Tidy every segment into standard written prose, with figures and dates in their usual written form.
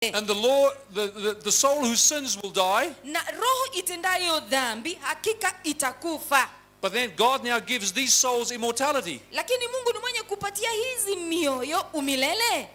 And the law, the soul who sins will die. Na roho itendayo dhambi hakika itakufa. But then God now gives these souls immortality. Lakini Mungu ni mwenye kupatia hizi mioyo umilele.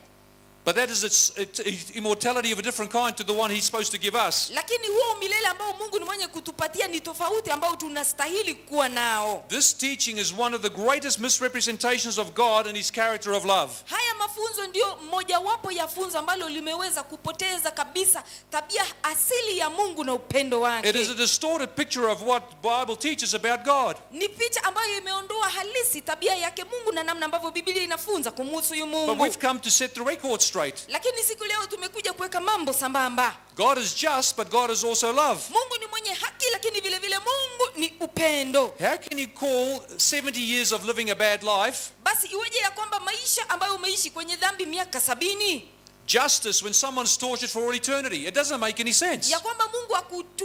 But that is its immortality of a different kind to the one he's supposed to give us. Lakini huo umilele ambao Mungu ni mwenye kutupatia ni tofauti ambao tunastahili kuwa nao. This teaching is one of the greatest misrepresentations of God and his character of love. Haya mafunzo ndio mojawapo ya funzo ambalo limeweza kupoteza kabisa tabia asili ya Mungu na upendo It is a wake. Distorted picture of what Bible teaches about God. Ni picha ambayo imeondoa halisi tabia yake Mungu na namna ambavyo Biblia inafunza kumuhusu huyu But Mungu. We've come to set the record straight. Lakini siku leo tumekuja kuweka mambo sambamba. God is just, but God is also love. Mungu ni mwenye haki, lakini vile vile Mungu ni upendo. How can you call 70 years of living a bad life Basi iweje ya kwamba maisha ambayo umeishi kwenye dhambi miaka 70 justice when someone's tortured for all eternity? It doesn't make any sense. Ya kwamba Mungu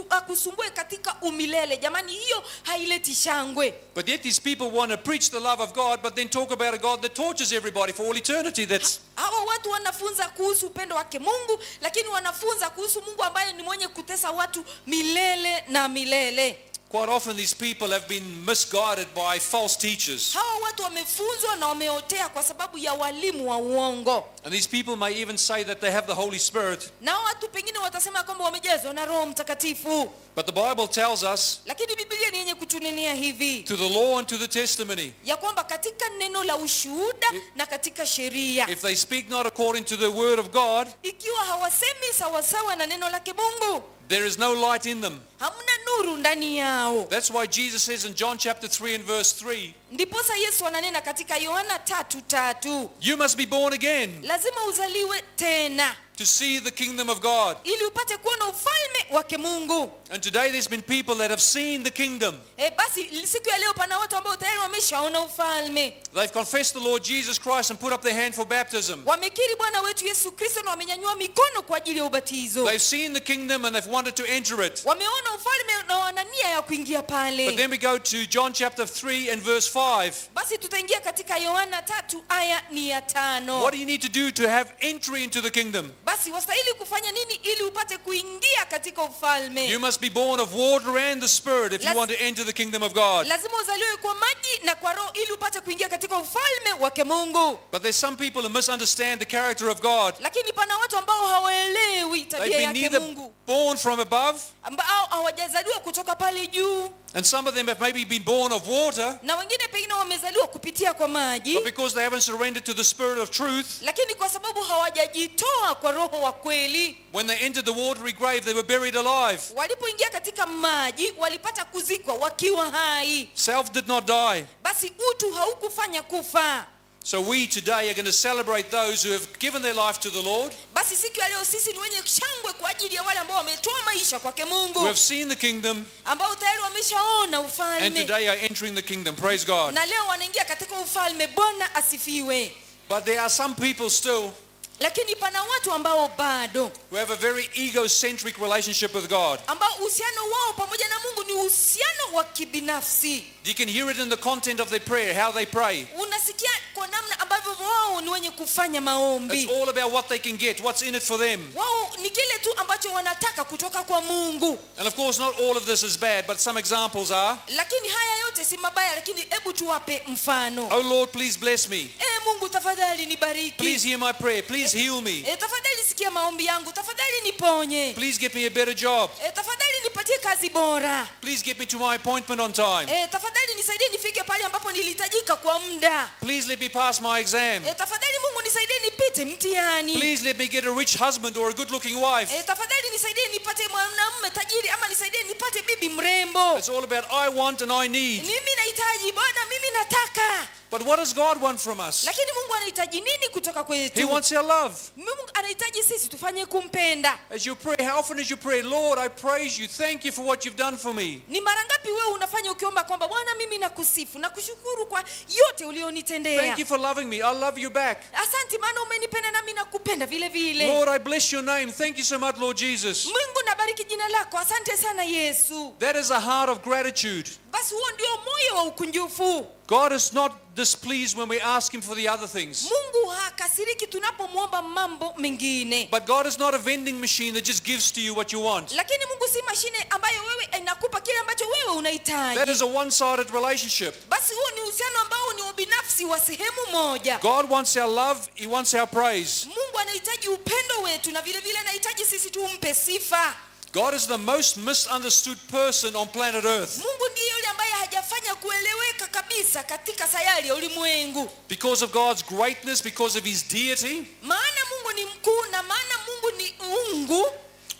akusumbue katika umilele? Jamani, hiyo haileti shangwe. But yet these people want to preach the love of God, but then talk about a God that tortures everybody for all eternity. That's Hawa watu wanafunza kuhusu upendo wake Mungu, lakini wanafunza kuhusu Mungu ambaye ni mwenye kutesa watu milele na milele. Quite often these people have been misguided by false teachers. Hawa watu wamefunzwa na wameotea kwa sababu ya walimu wa uongo. And these people may even say that they have the Holy Spirit. Na hawa watu pengine watasema kwamba wamejazwa na Roho Mtakatifu. But the Bible tells us Lakini Biblia ni yenye kutunenea hivi to the law and to the testimony. Ya kwamba katika neno la ushuhuda na katika sheria, If they speak not according to the word of God, ikiwa hawasemi sawasawa na neno lake Mungu, there is no light in them. Hamna nuru ndani yao. That's why Jesus says in John chapter 3 and verse 3, Ndiposa Yesu ananena katika Yohana 3:3, you must be born again lazima uzaliwe tena to see the kingdom of God. Ili upate kuona ufalme wake Mungu. And today there's been people that have seen the kingdom. E, basi siku ya leo pana watu ambao tayari wameshaona ufalme. They've confessed the Lord Jesus Christ and put up their hand for baptism. Wamekiri Bwana wetu Yesu Kristo na wamenyanyua mikono kwa ajili ya ubatizo. They've seen the kingdom and they've wanted to enter it. Wameona ufalme na wana nia ya kuingia pale. But then we go to John chapter 3 and verse 5. Basi tutaingia katika Yohana 3 aya ni ya 5. What do you need to do to have entry into the kingdom? Basi wastahili kufanya nini ili upate kuingia katika ufalme? You must be born of water and the Spirit if you want to enter the kingdom of God. Lazima uzaliwe kwa maji na kwa Roho ili upate kuingia katika ufalme wake Mungu. But there's some people who misunderstand the character of God. Lakini pana watu ambao hawaelewi They've tabia been yake neither Mungu, born from above, ambao hawajazaliwa kutoka pale juu, and some of them have maybe been born of water, na wengine pengine wamezaliwa kupitia kwa maji, but because they haven't surrendered to the Spirit of truth, lakini kwa sababu hawajajitoa kwa Roho wa kweli, when they entered the watery grave, they were buried alive. Walipoingia katika maji walipata kuzikwa wakiwa hai. Self did not die. Basi utu haukufanya kufa. So we today are going to celebrate those who have given their life to the Lord, Basi siku ya leo sisi ni wenye shangwe kwa ajili ya wale ambao wametoa maisha kwake Mungu, who have seen the kingdom, ambao tayari wameshaona and ufalme today are entering the kingdom. Praise God. Na leo wanaingia katika ufalme. Bwana asifiwe. But there are some people still Lakini pana watu ambao bado who have a very egocentric relationship with God. Ambao uhusiano wao pamoja na Mungu ni uhusiano wa kibinafsi. You can hear it in the content of their prayer, how they pray. Unasikia kwa namna ambavyo wao ni wenye kufanya maombi. It's all about what they can get, what's in it for them. Wao ni kile tu ambacho wanataka kutoka kwa Mungu. And of course, not all of this is bad, but some examples are, Lakini haya yote si mabaya, lakini hebu tuwape mfano. "Oh Lord, please bless me. E Mungu, tafadhali nibariki. Please hear my prayer. Please heal me. E, tafadhali sikia maombi yangu, tafadhali niponye. Please get me a better job. E, tafadhali nipatie kazi bora. Please get me to my appointment on time. E, tafadhali nisaidie nifike pale ambapo nilihitajika kwa muda. Please let me pass my exam. E, tafadhali Mungu nisaidie nipite mtihani. Please let me get a rich husband or a good looking wife." E, tafadhali nisaidie nipate mwanamume tajiri ama nisaidie nipate bibi mrembo. It's all about I want and I need. Mimi nahitaji Bwana, mimi nataka. But what does God want from us? Lakini Mungu anahitaji nini kutoka He kwetu? wants our love. Mungu anahitaji sisi tufanye kumpenda. As you pray, how often as you pray, "Lord, I praise you. Thank you for what you've done for me." Ni mara ngapi wewe unafanya ukiomba kwamba Bwana, mimi nakusifu na kushukuru kwa yote ulionitendea. Thank you for loving me. I love you back. Asante maana umenipenda nami nakupenda vile vile. Lord, I bless your name. Thank you so much, Lord Jesus. Mungu, nabariki jina lako. Asante sana Yesu. That is a heart of gratitude. Basi Basi huo ndio moyo wa ukunjufu. God is not displeased when we ask him for the other things. Mungu hakasiriki tunapomwomba mambo mengine. But God is not a vending machine that just gives to you what you want. Lakini Mungu si mashine ambayo wewe inakupa kile ambacho wewe That unahitaji. is a one-sided relationship. Basi huo ni uhusiano ambao ni ubinafsi wa sehemu moja. God wants our love, he wants our praise. Mungu anahitaji upendo wetu na vile vile anahitaji sisi tumpe sifa. God is the most misunderstood person on planet Earth. Mungu ndiye yule ambaye hajafanya kueleweka kabisa katika sayari ya ulimwengu. Because of God's greatness, because of his deity, Maana Mungu ni mkuu na maana Mungu ni uungu.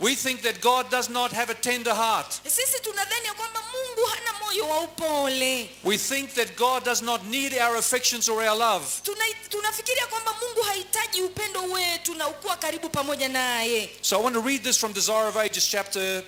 we think that God does not have a tender heart. Sisi tunadhani ya kwamba Mungu hana moyo wa upole. We think that God does not need our affections or our love. Tunafikiria kwamba Mungu hahitaji upendo wetu na ukuwa karibu pamoja naye. So I want to read this from Desire of Ages chapter,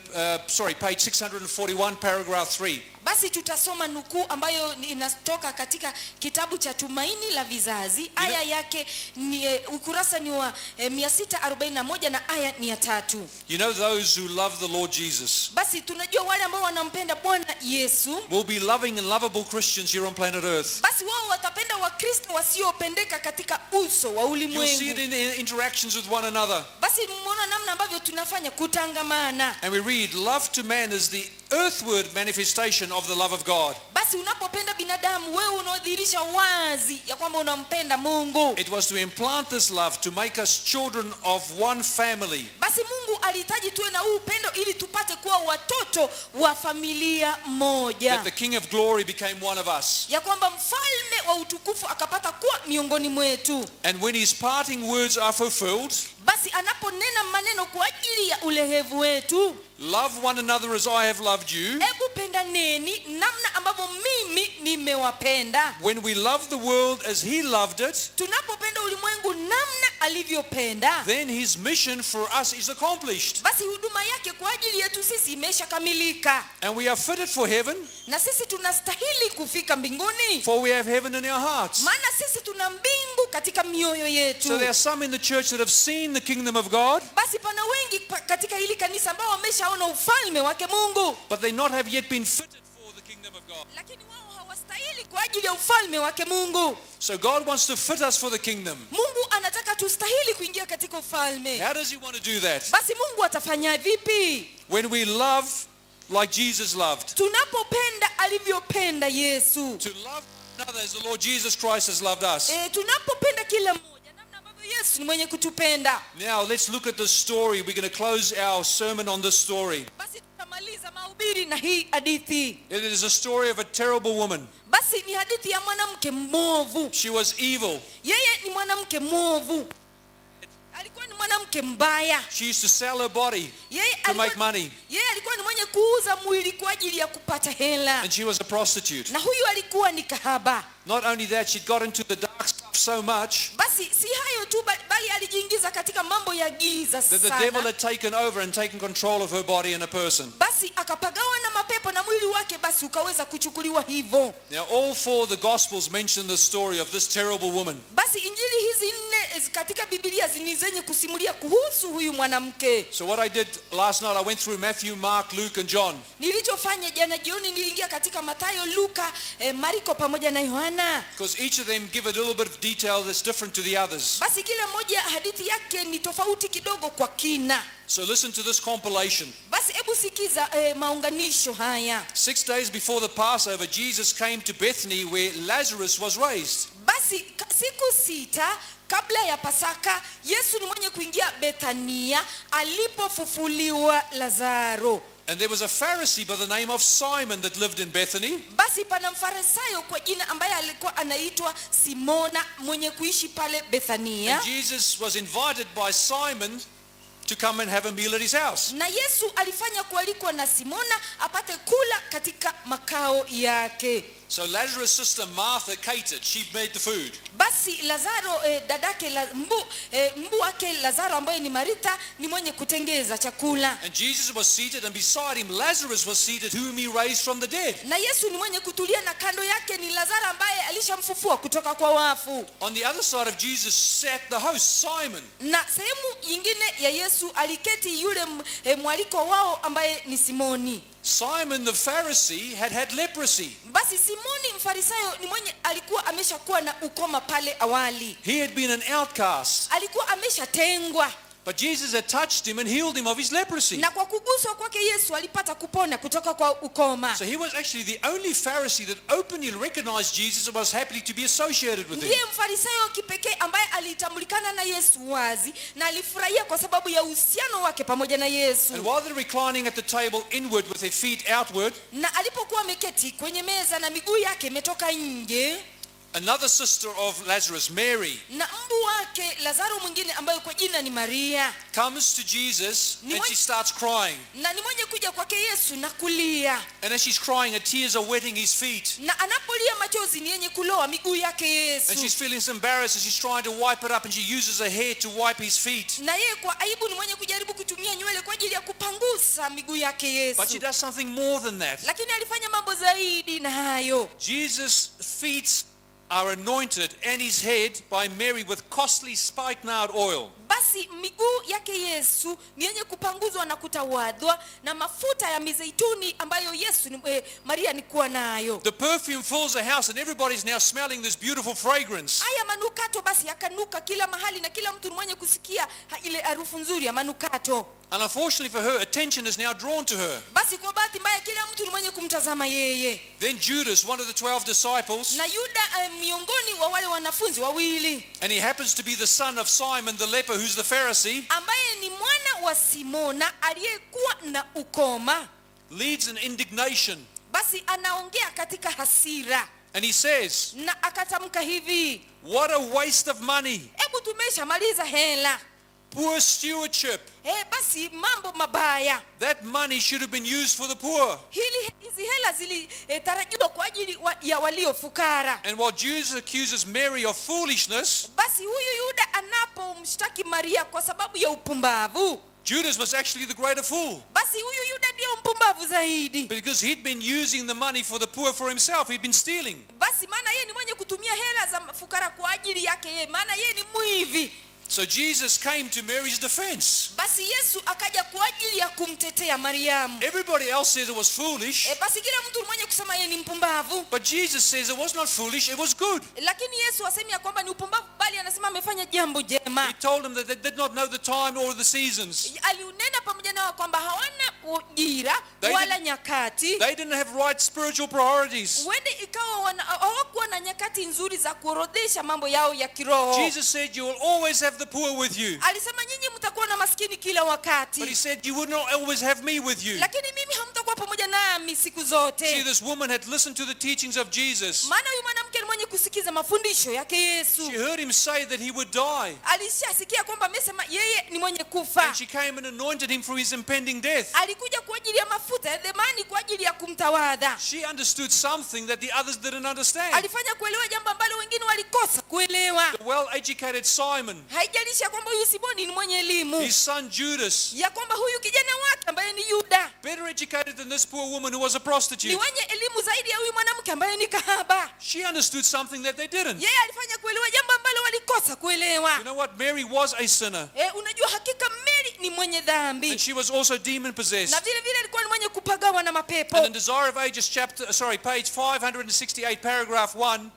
page 641, paragraph 3. Basi tutasoma nukuu ambayo inatoka katika kitabu cha Tumaini la Vizazi. Aya yake ni ukurasa ni wa 641 na aya ni ya 3. You know, those who love the Lord Jesus Basi tunajua wale ambao wanampenda Bwana Yesu, will be loving and lovable Christians here on planet Earth. basi wao watapenda Wakristo wasiopendeka katika uso wa You'll see it ulimwengu. in the interactions with one another. Basi mmeona namna ambavyo tunafanya kutangamana. And we read, love to man is the earthward manifestation of the love of God. Basi unapopenda binadamu, wewe unaodhihirisha wazi ya kwamba unampenda Mungu. It was to implant this love to make us children of one family. Basi Mungu alihitaji tuwe na huu upendo ili tupate kuwa watoto wa familia moja, That the King of Glory became one of us. ya kwamba mfalme wa utukufu akapata kuwa miongoni mwetu. And when his parting words are fulfilled, Basi anaponena maneno kwa ajili ya ulehevu wetu, love one another as I have loved you. hebu pendaneni namna ambavyo mimi nimewapenda. When we love the world as he loved it, Tunapopenda ulimwengu namna alivyopenda, then his mission for us is accomplished. basi huduma yake kwa ajili yetu sisi imeshakamilika, And we are fitted for heaven, na sisi tunastahili kufika mbinguni, for we have heaven in our hearts. maana sisi tuna mbingu katika mioyo yetu. So there are some in the church that have seen the kingdom of God, Basi pana wengi katika hili kanisa ambao wameshaona ufalme wake Mungu, but they not have yet been fitted for the kingdom of God. lakini wao hawastahili kwa ajili ya ufalme wake Mungu. So God wants to fit us for the kingdom. Mungu anataka tustahili kuingia katika ufalme. How does he want to do that? Basi Mungu atafanya vipi? When we love like Jesus loved. Tunapopenda alivyopenda Yesu. To love one another as the Lord Jesus Christ has loved us. Tunapopenda kila mmoja namna ambavyo Yesu ni mwenye kutupenda. Now let's look at this story. We're going to close our sermon on this story. Basi tutamaliza mahubiri na hii hadithi. It is a story of a terrible woman. Basi ni hadithi ya mwanamke mwovu. She was evil. Yeye ni mwanamke mwovu, alikuwa ni mwanamke mbaya. She used to sell her body Yeye to make alikuwa, money. yeye alikuwa ni mwenye kuuza mwili kwa ajili ya kupata hela, And she was a prostitute. na huyu alikuwa ni kahaba. Not only that, she'd got into the dark stuff so much Basi si hayo tu, bali alijiingiza katika mambo ya giza that the devil sana. had taken over and taken control of her body and her person. Basi akapagawa na mapepo na mwili wake basi ukaweza kuchukuliwa hivyo. Now all four of the Gospels mention the story of this terrible woman. Basi injili hizi nne katika Biblia ni zenye kusimulia kuhusu huyu mwanamke. So what I did last night, I went through Matthew, Mark, Luke and John. Nilichofanya jana jioni, niliingia katika Mathayo, Luka, Marko pamoja na Yohana. Because each of them give a little bit of detail that's different to the others. Basi kila moja hadithi yake ni tofauti kidogo kwa kina. So listen to this compilation. Basi hebu sikiza maunganisho haya. 6 days before the Passover, Jesus came to Bethany where Lazarus was raised. Basi siku 6 kabla ya Pasaka, Yesu ni mwenye kuingia Bethania alipofufuliwa Lazaro. And there was a Pharisee by the name of Simon that lived in Bethany. Basi pana mfarisayo kwa jina ambaye alikuwa anaitwa Simona mwenye kuishi pale Bethania. And Jesus was invited by Simon to come and have a meal at his house. Na Yesu alifanya kualikwa na Simona apate kula katika makao yake. So Lazarus' sister Martha catered. She made the food. Basi Lazaro dadake mbu wake Lazaro ambaye ni Marita ni mwenye kutengeza chakula. And Jesus was seated, and beside him Lazarus was seated, whom he raised from the dead. Na Yesu ni mwenye kutulia na kando yake ni Lazaro ambaye alishamfufua kutoka kwa wafu. On the other side of Jesus sat the host, Simon. Na sehemu nyingine ya Yesu aliketi yule mwaliko wao ambaye ni Simoni. Simon the Pharisee had had leprosy. Basi Simoni Mfarisayo ni mwenye alikuwa ameshakuwa na ukoma pale awali, He had been an outcast. alikuwa ameshatengwa, But Jesus had touched him and healed him of his leprosy. na kwa kuguswa kwake Yesu alipata kupona kutoka kwa ukoma. So he was actually the only Pharisee that openly recognized Jesus and was happy to be associated with him. Ndiye mfarisayo kipekee ambaye alitambulikana na Yesu wazi na alifurahia kwa sababu ya uhusiano wake pamoja na And Yesu. while they're reclining at the table inward with their feet outward, Na alipokuwa ameketi kwenye meza na miguu yake imetoka nje, another sister of Lazarus, Mary, na mbu wake Lazaro mwingine ambaye kwa jina ni Maria, comes to Jesus and she starts crying. na ni mwenye kuja kwake Yesu na kulia, And as she's crying, her tears are wetting his feet. na anapolia machozi ni yenye kuloa miguu yake And Yesu, she's feeling embarrassed and she's trying to wipe it up and she uses her hair to wipe his feet. na yeye kwa aibu ni mwenye kujaribu kutumia nywele kwa ajili ya kupangusa miguu yake But she Yesu, does something more than that. lakini alifanya mambo zaidi na hayo. Jesus' feet are anointed and his head by Mary with costly spikenard oil. Basi miguu yake Yesu ni yenye kupanguzwa na kutawadhwa na mafuta ya mizeituni ambayo Yesu ni, Maria ni kuwa nayo. The perfume fills the house and everybody's now smelling this beautiful fragrance. Haya manukato basi yakanuka kila mahali na kila mtu ni mwenye kusikia ile harufu nzuri ya manukato. And unfortunately for her, attention is now drawn to her. Basi kwa bahati mbaya kila mtu ni mwenye kumtazama yeye. Then Judas, one of the 12 disciples, Na Yuda miongoni wa wale wanafunzi wawili and he happens to be the son of Simon the leper, who's the Pharisee, ambaye ni mwana wa Simona aliyekuwa na ukoma, leads an indignation. basi anaongea katika hasira And he says, na akatamka hivi, "What a waste of money. hebu tumeshamaliza hela. Poor stewardship. Basi mambo mabaya. That money should have been used for the poor." Hizi hela zilitarajiwa kwa ajili ya walio fukara. And while Judas accuses Mary of foolishness, Basi huyu Yuda anapomshtaki Maria kwa sababu ya upumbavu, Judas was actually the greater fool, basi huyu Yuda ndiyo mpumbavu zaidi. because he'd been using the money for the poor for himself. He'd been stealing. Basi maana yeye ni mwenye kutumia hela za fukara kwa ajili yake yeye, maana yeye ni mwivi. So Jesus came to Mary's defense. Basi Yesu akaja kwa ajili ya kumtetea Mariamu. Everybody else says it was foolish, Basi kila mtu mwenye kusema yeye ni mpumbavu, but Jesus says it was not foolish, it was good. lakini Yesu hasemi ya kwamba ni upumbavu, bali anasema amefanya jambo He jema. told them that they did not know the time or the seasons. Aliunena pamoja nao kwamba hawana ujira They wala nyakati. They didn't have right spiritual priorities. Huende ikawa hawakuwa na nyakati nzuri za kuorodhesha mambo yao ya kiroho. Jesus said you will always have the poor with you. Alisema nyinyi mtakuwa na maskini kila But he wakati, said you would not always have me with you. lakini mimi hamtakuwa pamoja nami siku See, zote. this woman had listened to the teachings of Jesus. Maana huyu mwanamke ni mwenye kusikiza mafundisho yake Yesu. She heard him say that he would die. Alishasikia kwamba amesema yeye ni mwenye kufa. And she came and anointed him for his impending death. Alikuja kwa ajili ya mafuta ya dhamani kwa ajili ya kumtawadha. She understood something that the others didn't understand. Alifanya kuelewa jambo ambalo wengine walikosa kuelewa. The well-educated Simon, Haijalishi ya kwamba huyu Simoni ni mwenye elimu, his son Judas, ya kwamba huyu kijana wake ambaye ni Yuda better educated than this poor woman who was a ni prostitute. wenye elimu zaidi ya huyu mwanamke ambaye ni kahaba. She understood something that they didn't. Yeye alifanya kuelewa jambo ambalo walikosa kuelewa. You know what? Mary was a sinner. Unajua hakika Mary ni mwenye dhambi And she was also demon possessed. na vile vile alikuwa ni mwenye kupagawa na mapepo. And in Desire of Ages page 568, paragraph 1,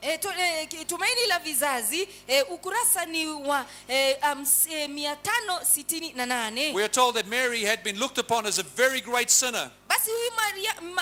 Tumaini la Vizazi, ukurasa ni wa 568. we are told that Mary had been looked upon as a very great sinner. Basi huyu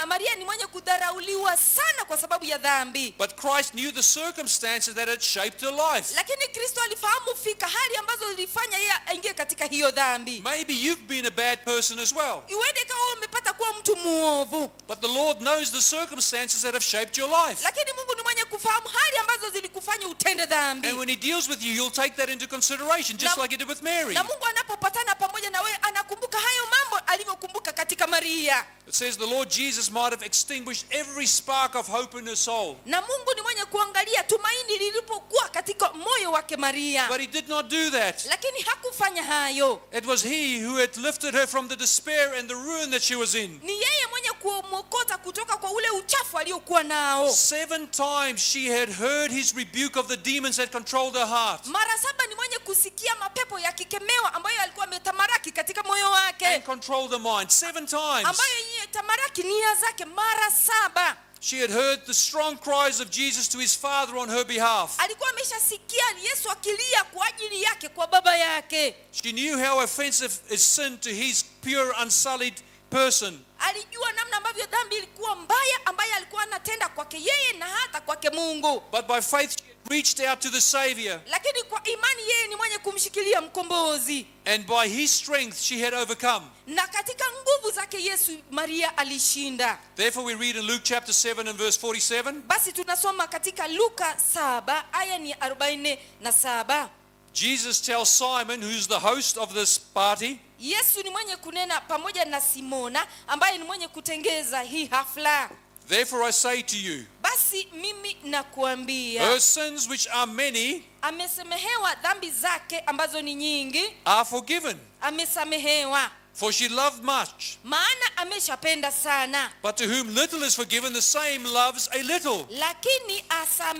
Maria ni mwenye kudharauliwa sana kwa sababu ya dhambi, But Christ knew the circumstances that had shaped her life. lakini Kristo alifahamu fika hali ambazo zilifanya yeye aingie katika hiyo dhambi. Maybe you've been a bad person as well. Iwende kama umepata kuwa mtu muovu, But the Lord knows the circumstances that have shaped your life. lakini Mungu ni mwenye kufahamu hali ambazo zilikufanya utende dhambi. And when he deals with you, you'll take that into consideration, just like he did with Mary. Na Mungu anapopatana pamoja na wewe anakumbuka hayo mambo alivyokumbuka katika Maria. It says the Lord Jesus might have extinguished every spark of hope in her soul. Na Mungu ni mwenye kuangalia tumaini lilipokuwa katika moyo wake Maria, But he did not do that. lakini hakufanya hayo. It was he who had lifted her from the despair and the ruin that she was in. Ni yeye mwenye kumwokota kutoka kwa ule uchafu aliokuwa nao. 7 times she had heard his rebuke of the demons that controlled her heart. Mara 7 ni mwenye kusikia mapepo yakikemewa ambayo alikuwa ametamaraki katika moyo And wake. and control the mind. Seven times. Ambayo yenye tamaraki nia zake mara saba. She had heard the strong cries of Jesus to his Father on her behalf. Alikuwa ameshasikia Yesu akilia kwa ajili yake kwa baba yake. She knew how offensive is sin to his pure, unsullied person. Alijua namna ambavyo dhambi ilikuwa mbaya ambaye alikuwa anatenda kwake yeye na hata kwake Mungu. But by faith, she had reached out to the Savior, Lakini kwa imani yeye ni mwenye kumshikilia mkombozi, and by his strength, she had overcome. Na katika nguvu zake Yesu Maria alishinda. Therefore, we read in Luke chapter 7 and verse 47. Basi tunasoma katika Luka 7 aya ni 47. Jesus tells Simon, who's the host of this party, Yesu ni mwenye kunena pamoja na Simona ambaye ni mwenye kutengeza hii hafla. "Therefore I say to you, Basi mimi nakuambia, her sins, which are many, amesamehewa dhambi zake ambazo ni nyingi, are forgiven, amesamehewa, for she loved much. Maana ameshapenda sana. But to whom little is forgiven, the same loves a little." Lakini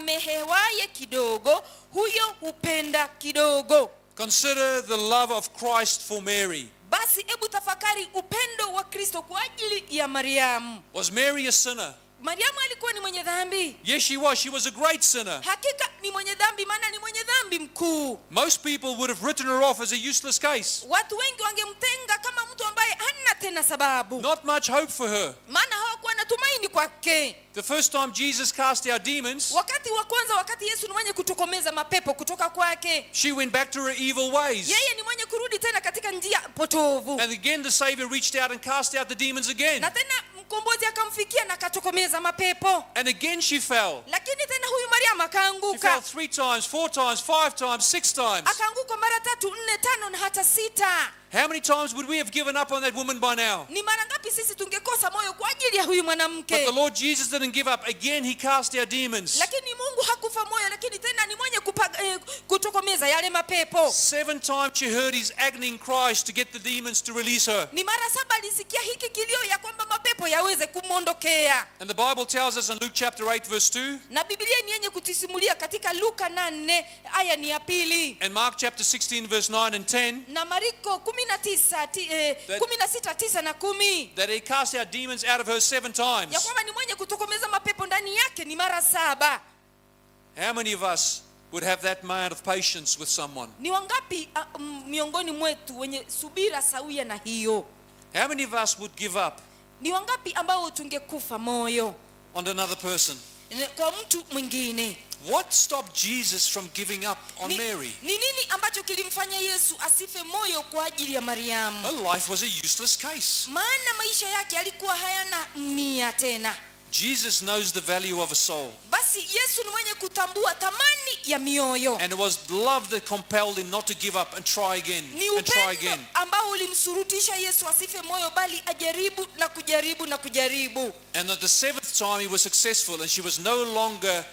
asamehewaye kidogo, huyo hupenda kidogo. Consider the love of Christ for Mary. Basi hebu tafakari upendo wa Kristo kwa ajili ya Mariamu. Was Mary a sinner? Mariamu alikuwa ni mwenye dhambi. Yes, she was. She was a great sinner. Hakika ni mwenye dhambi, maana ni mwenye dhambi mkuu. Most people would have written her off as a useless case. Watu wengi wangemtenga kama mtu ambaye hana tena sababu, Not much hope for her. Maana hawakuwa na tumaini kwake. The first time Jesus cast out demons, Wakati wa kwanza, wakati Yesu ni mwenye kutokomeza mapepo kutoka kwake, she went back to her evil ways. Yeye ni mwenye kurudi tena katika njia potovu. And again, the Savior reached out and cast out the demons again. Na tena mkombozi akamfikia na akatokomeza mapepo. And again she fell. Lakini tena huyu Mariamu She akaanguka. fell three times, four times, five times, six times. Akaanguka mara tatu, nne, tano na hata sita. How many times would we have given up on that woman by now? Ni mara ngapi sisi tungekosa moyo kwa ajili ya huyu But mwanamke? the Lord Jesus didn't give up. Again, he cast out demons. Lakini Mungu hakufa moyo, lakini tena ni mwenye kutokomeza yale mapepo. Seven times she heard his agony cries to get the demons to release her. Ni mara saba alisikia hiki kilio ya kwamba mapepo yaweze kumwondokea. And the Bible tells us in Luke chapter 8 verse 2 Na Biblia ni yenye kutusimulia katika Luka 8 aya ni ya 2, and Mark chapter 16 verse 9 and 10 na Mariko 19 16 9 na 10, that he cast out demons out of her seven times. ya kwamba ni mwenye kutokomeza mapepo ndani yake ni mara saba. How many of us would have that amount of patience with someone? Ni wangapi miongoni mwetu wenye subira sawia na hiyo? How many of us would give up Ni wangapi ambao tungekufa moyo on another person? Kwa mtu mwingine? What stopped Jesus from giving up on Mary? Ni nini ambacho kilimfanya Yesu asife moyo kwa ajili ya Mariamu? Her life was a useless case. Maana maisha yake yalikuwa hayana nia tena. Jesus knows the value of a soul. Basi Yesu ni mwenye kutambua thamani ya mioyo. And it was love that compelled him not to give up and try again Ni and try upendo again. ambao ulimsurutisha Yesu asife moyo, bali ajaribu na kujaribu na kujaribu. And at the seventh time he was successful, and she was no longer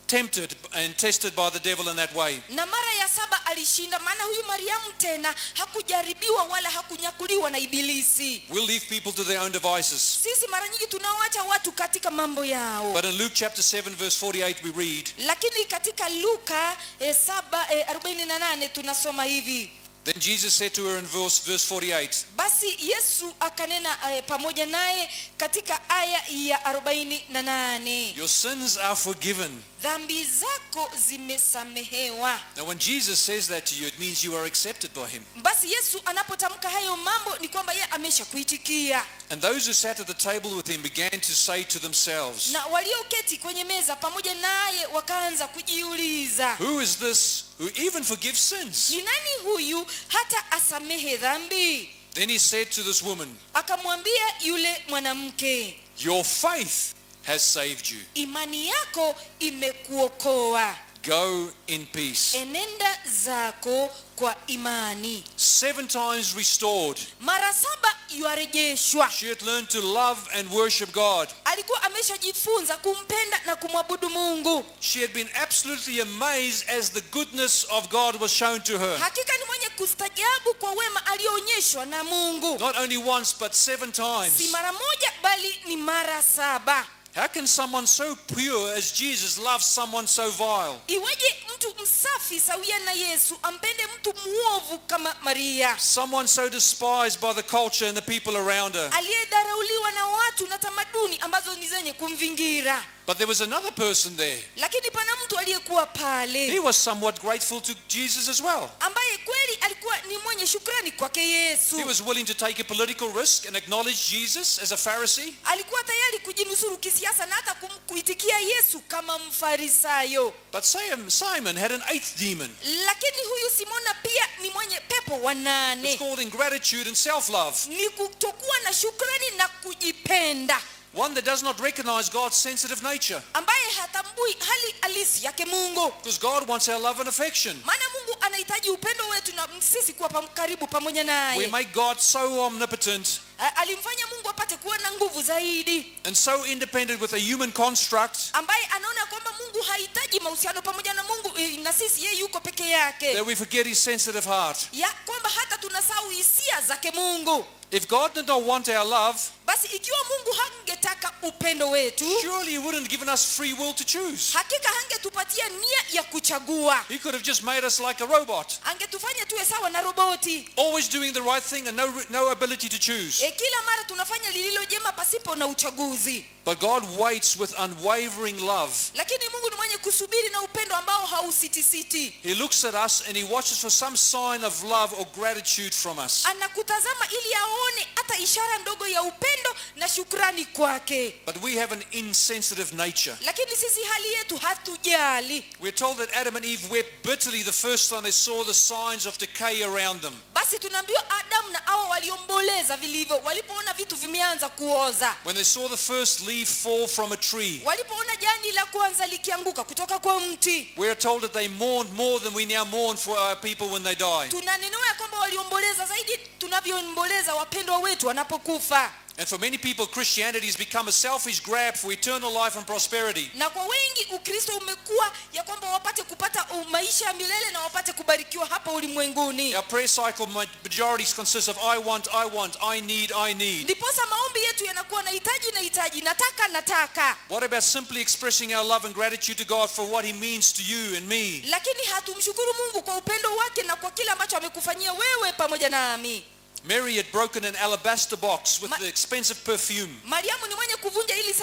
tempted and tested by the devil in that way. Na mara ya saba alishinda, maana huyu Mariamu tena hakujaribiwa wala hakunyakuliwa na ibilisi. We'll leave people to their own devices. Sisi mara nyingi tunawaacha watu katika mambo yao. But in Luke chapter 7 verse 48 we read, Lakini katika Luka 7:48 tunasoma hivi. Then Jesus said to her in verse 48, Basi Yesu akanena pamoja naye katika aya ya 48, "Your sins are forgiven." Dhambi zako zimesamehewa. Now when Jesus says that to you, it means you are accepted by him. Basi Yesu anapotamka hayo mambo ni kwamba yeye ameshakuitikia. And those who sat at the table with him began to say to themselves, Na walioketi kwenye meza pamoja naye wakaanza kujiuliza, "Who is this who even forgives sins?" Ni nani huyu hata asamehe dhambi? Then he said to this woman, Akamwambia yule mwanamke, "Your faith has saved you. Imani yako imekuokoa. Go in peace." Enenda zako kwa imani. 7 times restored. Mara saba yuarejeshwa. She had learned to love and worship God. Alikuwa ameshajifunza kumpenda na kumwabudu Mungu. She had been absolutely amazed as the goodness of God was shown to her. Hakika ni mwenye kustajabu kwa wema aliyoonyeshwa na Mungu. Not only once, but 7 times. Si mara moja bali ni mara saba. How can someone so pure as Jesus love someone so vile? Iweje Mtu msafi sawia na Yesu ampende mtu muovu kama Maria, Someone so despised by the culture and the people around her. Aliyedharauliwa na watu na tamaduni ambazo ni zenye kumvingira. But there was another person there. Lakini pana mtu aliyekuwa pale He was somewhat grateful to Jesus as well. Ambaye kweli alikuwa ni mwenye shukrani kwake Yesu. He was willing to take a political risk and acknowledge Jesus as a Pharisee. Alikuwa tayari kujinusuru kisiasa na hata kuitikia Yesu kama Mfarisayo. But Simon had an eighth demon. Lakini huyu Simona pia ni mwenye pepo wa It's nane. Called ingratitude and self-love. Ni kutokuwa na shukrani na kujipenda. One that does not recognize God's sensitive nature. Ambaye hatambui hali halisi yake Mungu. Because God wants our love and affection. Maana Mungu anahitaji upendo wetu na sisi kuwa karibu pamoja We naye. make God so omnipotent Alimfanya Mungu apate kuwa na nguvu zaidi, and so independent with a human construct ambaye anaona kwamba Mungu hahitaji mahusiano pamoja na Mungu na sisi, yeye yuko peke yake, that we forget his sensitive heart. Ya kwamba hata tunasahau hisia zake Mungu. If God did not want our love, Basi ikiwa Mungu hangetaka upendo wetu, surely he wouldn't have given us free will to choose. Hakika hangetupatia nia ya kuchagua. He could have just made us like a robot, Angetufanya tuwe sawa na roboti, always doing the right thing and no ability to choose. Kila mara tunafanya lililo jema pasipo na uchaguzi. But God waits with unwavering love. Lakini Mungu ni mwenye kusubiri na upendo ambao hausitisiti. He looks at us and he watches for some sign of love or gratitude from us. Anakutazama ili aone hata ishara ndogo ya upendo na shukrani kwake. But we have an insensitive nature. Lakini sisi hali yetu hatujali. We're told that Adam and Eve wept bitterly the first time they saw the signs of decay around them. Basi tunaambiwa Adamu na Hawa waliomboleza vilivyo walipoona vitu vimeanza kuoza, When they saw the first leaf fall from a tree, walipoona jani la kwanza likianguka kutoka kwa mti. we are told that they mourned more than we now mourn for our people when they die. Tunanenewa ya kwamba waliomboleza zaidi tunavyoomboleza wapendwa wetu wanapokufa. And for many people, Christianity has become a selfish grab for eternal life and prosperity. Na kwa wengi Ukristo umekuwa ya kwamba wapate kupata maisha ya milele na wapate kubarikiwa hapa ulimwenguni. Our prayer cycle majorities consists of I want, I want, I need, I need. Ndiposa maombi yetu yanakuwa nahitaji, nahitaji, nataka, nataka. What about simply expressing our love and gratitude to God for what he means to you and me? Lakini hatumshukuru Mungu kwa upendo wake na kwa kile ambacho amekufanyia wewe pamoja nami. Mary had broken an alabaster box with the expensive perfume. Mariamu ni mwenye kuvunja ili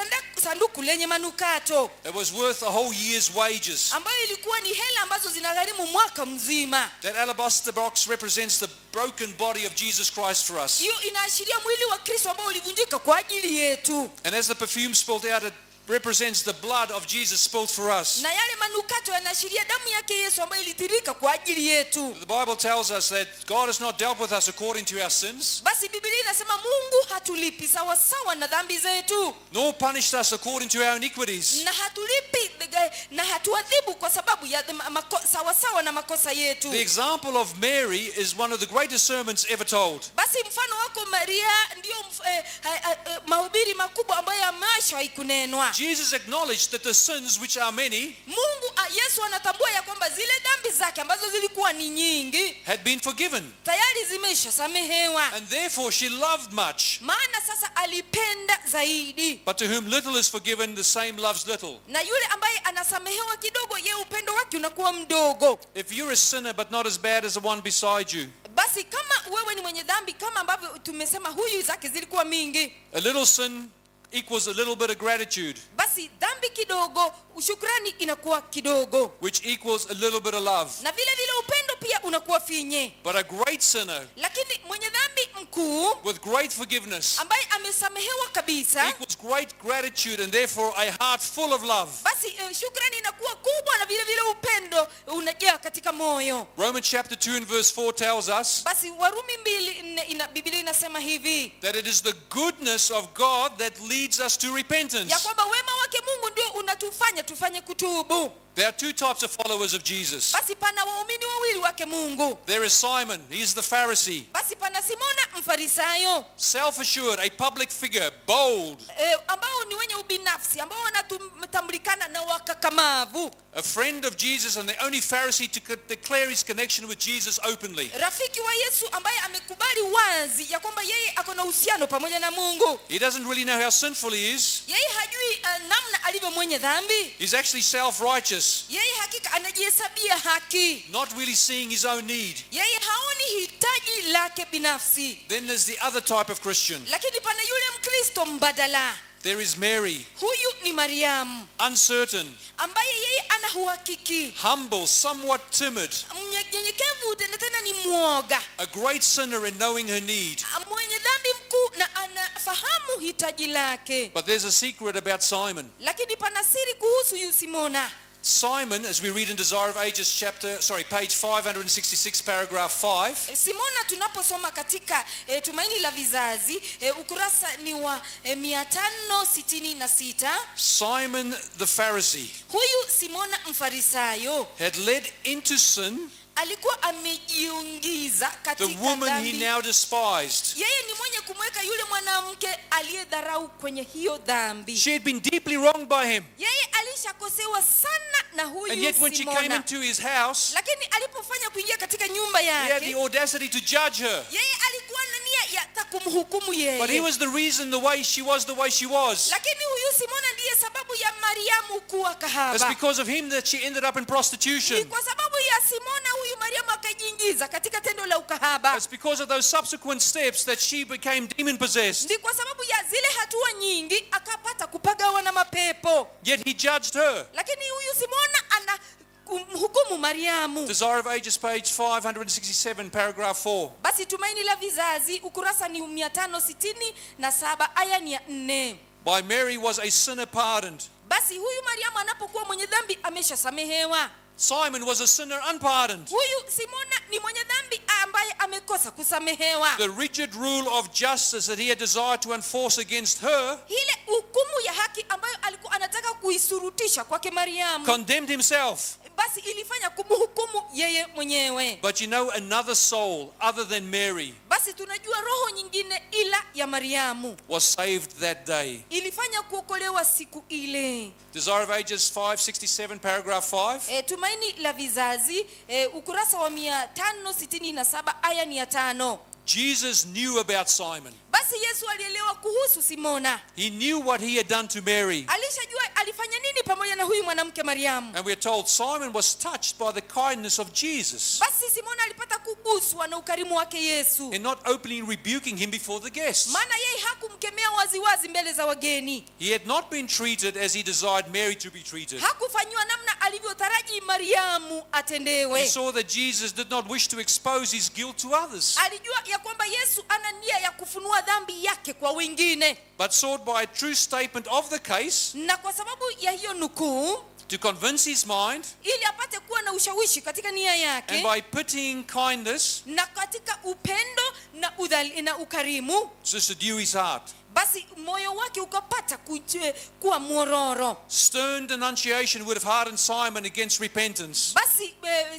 sanduku lenye manukato It was worth a whole year's wages. Ambayo ilikuwa ni hela ambazo zinagharimu mwaka mzima. That alabaster box represents the broken body of Jesus Christ for us. Hiyo inaashiria mwili wa Kristo ambao ulivunjika kwa ajili yetu. And as the perfume spilled out, it represents the blood of Jesus spilled for us. Na yale manukato yanaashiria damu yake Yesu ambayo ilitiririka kwa ajili yetu. The Bible tells us that God has not dealt with us according to our sins, Basi Biblia inasema Mungu hatulipi sawa sawa na dhambi zetu, nor punished us according to our iniquities. Na hatulipi na hatuadhibu kwa sababu ya sawa sawa na makosa yetu. The example of Mary is one of the greatest sermons ever told. Basi mfano wako Maria ndio mahubiri makubwa ambayo yameshawahi kunenwa. Jesus acknowledged that the sins, which are many, Yesu anatambua ya kwamba zile dhambi zake ambazo zilikuwa ni nyingi had been forgiven. Tayari zimeshasamehewa. And therefore she loved much. Maana sasa alipenda zaidi. But to whom little is forgiven, the same loves little. Na yule ambaye anasamehewa kidogo, ye upendo wake unakuwa mdogo. If you're a sinner but not as bad as the one beside you, Basi kama wewe ni mwenye dhambi kama ambavyo tumesema huyu zake zilikuwa mingi, a little sin equals a little bit of gratitude, basi dhambi kidogo, shukrani inakuwa kidogo, which equals a little bit of love. Na vile vile upendo pia unakuwa finye. But a great sinner Lakini mwenye dhambi mkuu with great forgiveness ambaye amesamehewa kabisa, equals great gratitude and therefore a heart full of love. Basi shukrani inakuwa kubwa na vile vile upendo unajaa katika moyo. Romans chapter 2 and verse 4 tells us Basi Warumi 2:4 Biblia inasema hivi that it is the goodness of God that leads us to repentance. Ya kwamba wema wake Mungu ndio unatufanya tufanye kutubu. There are two types of followers of Jesus. Basi pana waumini wawili wake Mungu. There is Simon, he is the Pharisee. Basi pana Simona Mfarisayo. Self-assured, a public figure, bold. Ambao ni wenye ubinafsi, ambao wanatambulikana na wakakamavu. A friend of Jesus and the only Pharisee to declare his connection with Jesus openly. Rafiki wa Yesu ambaye amekubali wazi ya kwamba yeye ako na uhusiano pamoja na Mungu. He doesn't really know how sinful he is. Yeye hajui namna alivyo mwenye dhambi. He's actually self-righteous, Yeye hakika anajihesabia haki. Not really seeing his own need. Yeye haoni hitaji lake binafsi. Then there's the other type of Christian. Lakini pana yule Mkristo mbadala. There is Mary, Huyu ni Mariamu uncertain, ambaye yeye ana uhakiki, humble, somewhat timid, mnyenyekevu, tena tena ni mwoga, a great sinner in knowing her need. Mwenye dhambi mkuu na anafahamu hitaji lake. But there's a secret about Simon. Lakini pana siri kuhusu yu Simona. Simon, as we read in Desire of Ages page 566, paragraph 5, Simona tunaposoma katika Tumaini la Vizazi, ukurasa ni wa 566. Simon the Pharisee Huyu Simona Mfarisayo had led into sin alikuwa amejiingiza the katika woman he dhambi. now despised. Yeye ni mwenye kumweka yule mwanamke aliyedharau kwenye hiyo dhambi. She had been deeply wronged by him. Yeye alishakosewa sana na huyu And yet when she came Simona, into his house, lakini alipofanya kuingia katika nyumba he had the yake, audacity to judge her. yeye alikuwa na nia ya hata kumhukumu But he yeye. was the reason the way she was the way she was. Lakini huyu Simona ndiye sababu ya Mariamu kuwa It's kahaba. because of him that she ended up in Ni prostitution. kwa sababu ya Simona huyu Mariamu akajiingiza katika tendo la ukahaba. It's because of those subsequent steps that she became demon possessed. Ni kwa sababu ya zile hatua nyingi akapata kupagawa na mapepo. Yet he judged her. Lakini huyu Simona ana kumhukumu Mariamu. Desire of Ages, page 567, paragraph 4. Basi Tumaini la Vizazi ukurasa ni 567 aya ni ya 4. By Mary was a sinner pardoned. Basi huyu Mariamu anapokuwa mwenye dhambi ameshasamehewa. Simon was a sinner unpardoned. Huyu Simona ni mwenye dhambi ambaye amekosa kusamehewa. The rigid rule of justice that he had desired to enforce against her Ile hukumu ya haki ambayo alikuwa anataka kuisurutisha kwake Mariamu, condemned himself. basi ilifanya kumhukumu yeye mwenyewe. But you know, another soul other than Mary Basi tunajua roho nyingine ila ya Mariamu was saved that day. ilifanya kuokolewa siku ile. Desire of Ages 567, paragraph 5. Tumaini la Vizazi, ukurasa wa 567 aya ni ya 5. Jesus knew about Simon. Basi Yesu alielewa kuhusu Simona, He knew what he had done to Mary. Alishajua alifanya nini pamoja na huyu mwanamke Mariamu. And we're told Simon was touched by the kindness of Jesus Basi Simona alipata kuguswa na ukarimu wake Yesu, in not openly rebuking him before the guests. maana yeye hakumkemea waziwazi mbele za wageni. He had not been treated as he desired Mary to be treated. Hakufanyiwa namna alivyotaraji Mariamu He atendewe. saw that Jesus did not wish to expose his guilt to others, Alijua ya kwamba Yesu ana nia ya kufunua dhambi yake kwa wengine, but sought by a true statement of the case na kwa sababu ya hiyo nukuu, to convince his mind, ili apate kuwa na ushawishi katika nia and yake by pitying kindness na katika upendo na ukarimu, to subdue his heart. Basi moyo wake ukapata kuwa mwororo. Stern denunciation would have hardened Simon against repentance, Basi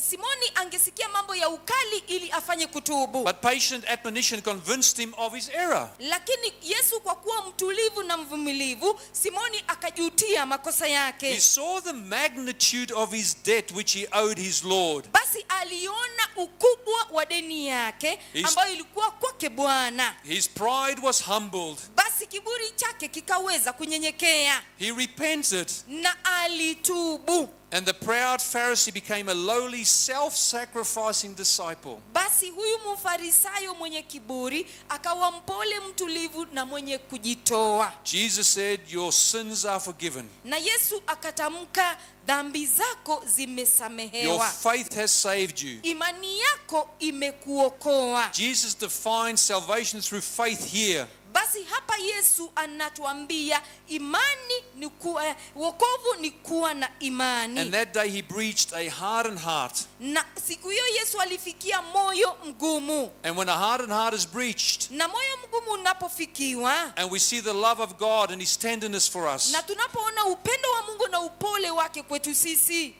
Simoni angesikia mambo ya ukali ili afanye kutubu, but patient admonition convinced him of his error. Lakini Yesu kwa kuwa mtulivu na mvumilivu, Simoni akajutia makosa He yake. saw the magnitude of his debt which he owed his Lord. Basi aliona ukubwa wa deni yake ambayo ilikuwa kwake Bwana. His pride was humbled. Basi kiburi chake kikaweza kunyenyekea He repented, na alitubu. and the proud Pharisee became a lowly, self-sacrificing disciple. Basi huyu mfarisayo mwenye kiburi akawa mpole, mtulivu na mwenye kujitoa. Jesus said, "Your sins are forgiven. Na Yesu akatamka, dhambi zako Your zimesamehewa, faith has saved you." imani yako imekuokoa. Jesus defines salvation through faith here. Basi hapa Yesu anatuambia imani ni kuwa, wokovu ni kuwa na imani. And that day he breached a hardened heart. Na siku hiyo Yesu alifikia moyo mgumu, And when a hardened heart is breached, na moyo mgumu unapofikiwa and we see the love of God and his tenderness for us, na tunapoona upendo wa Mungu na upole wake kwetu sisi,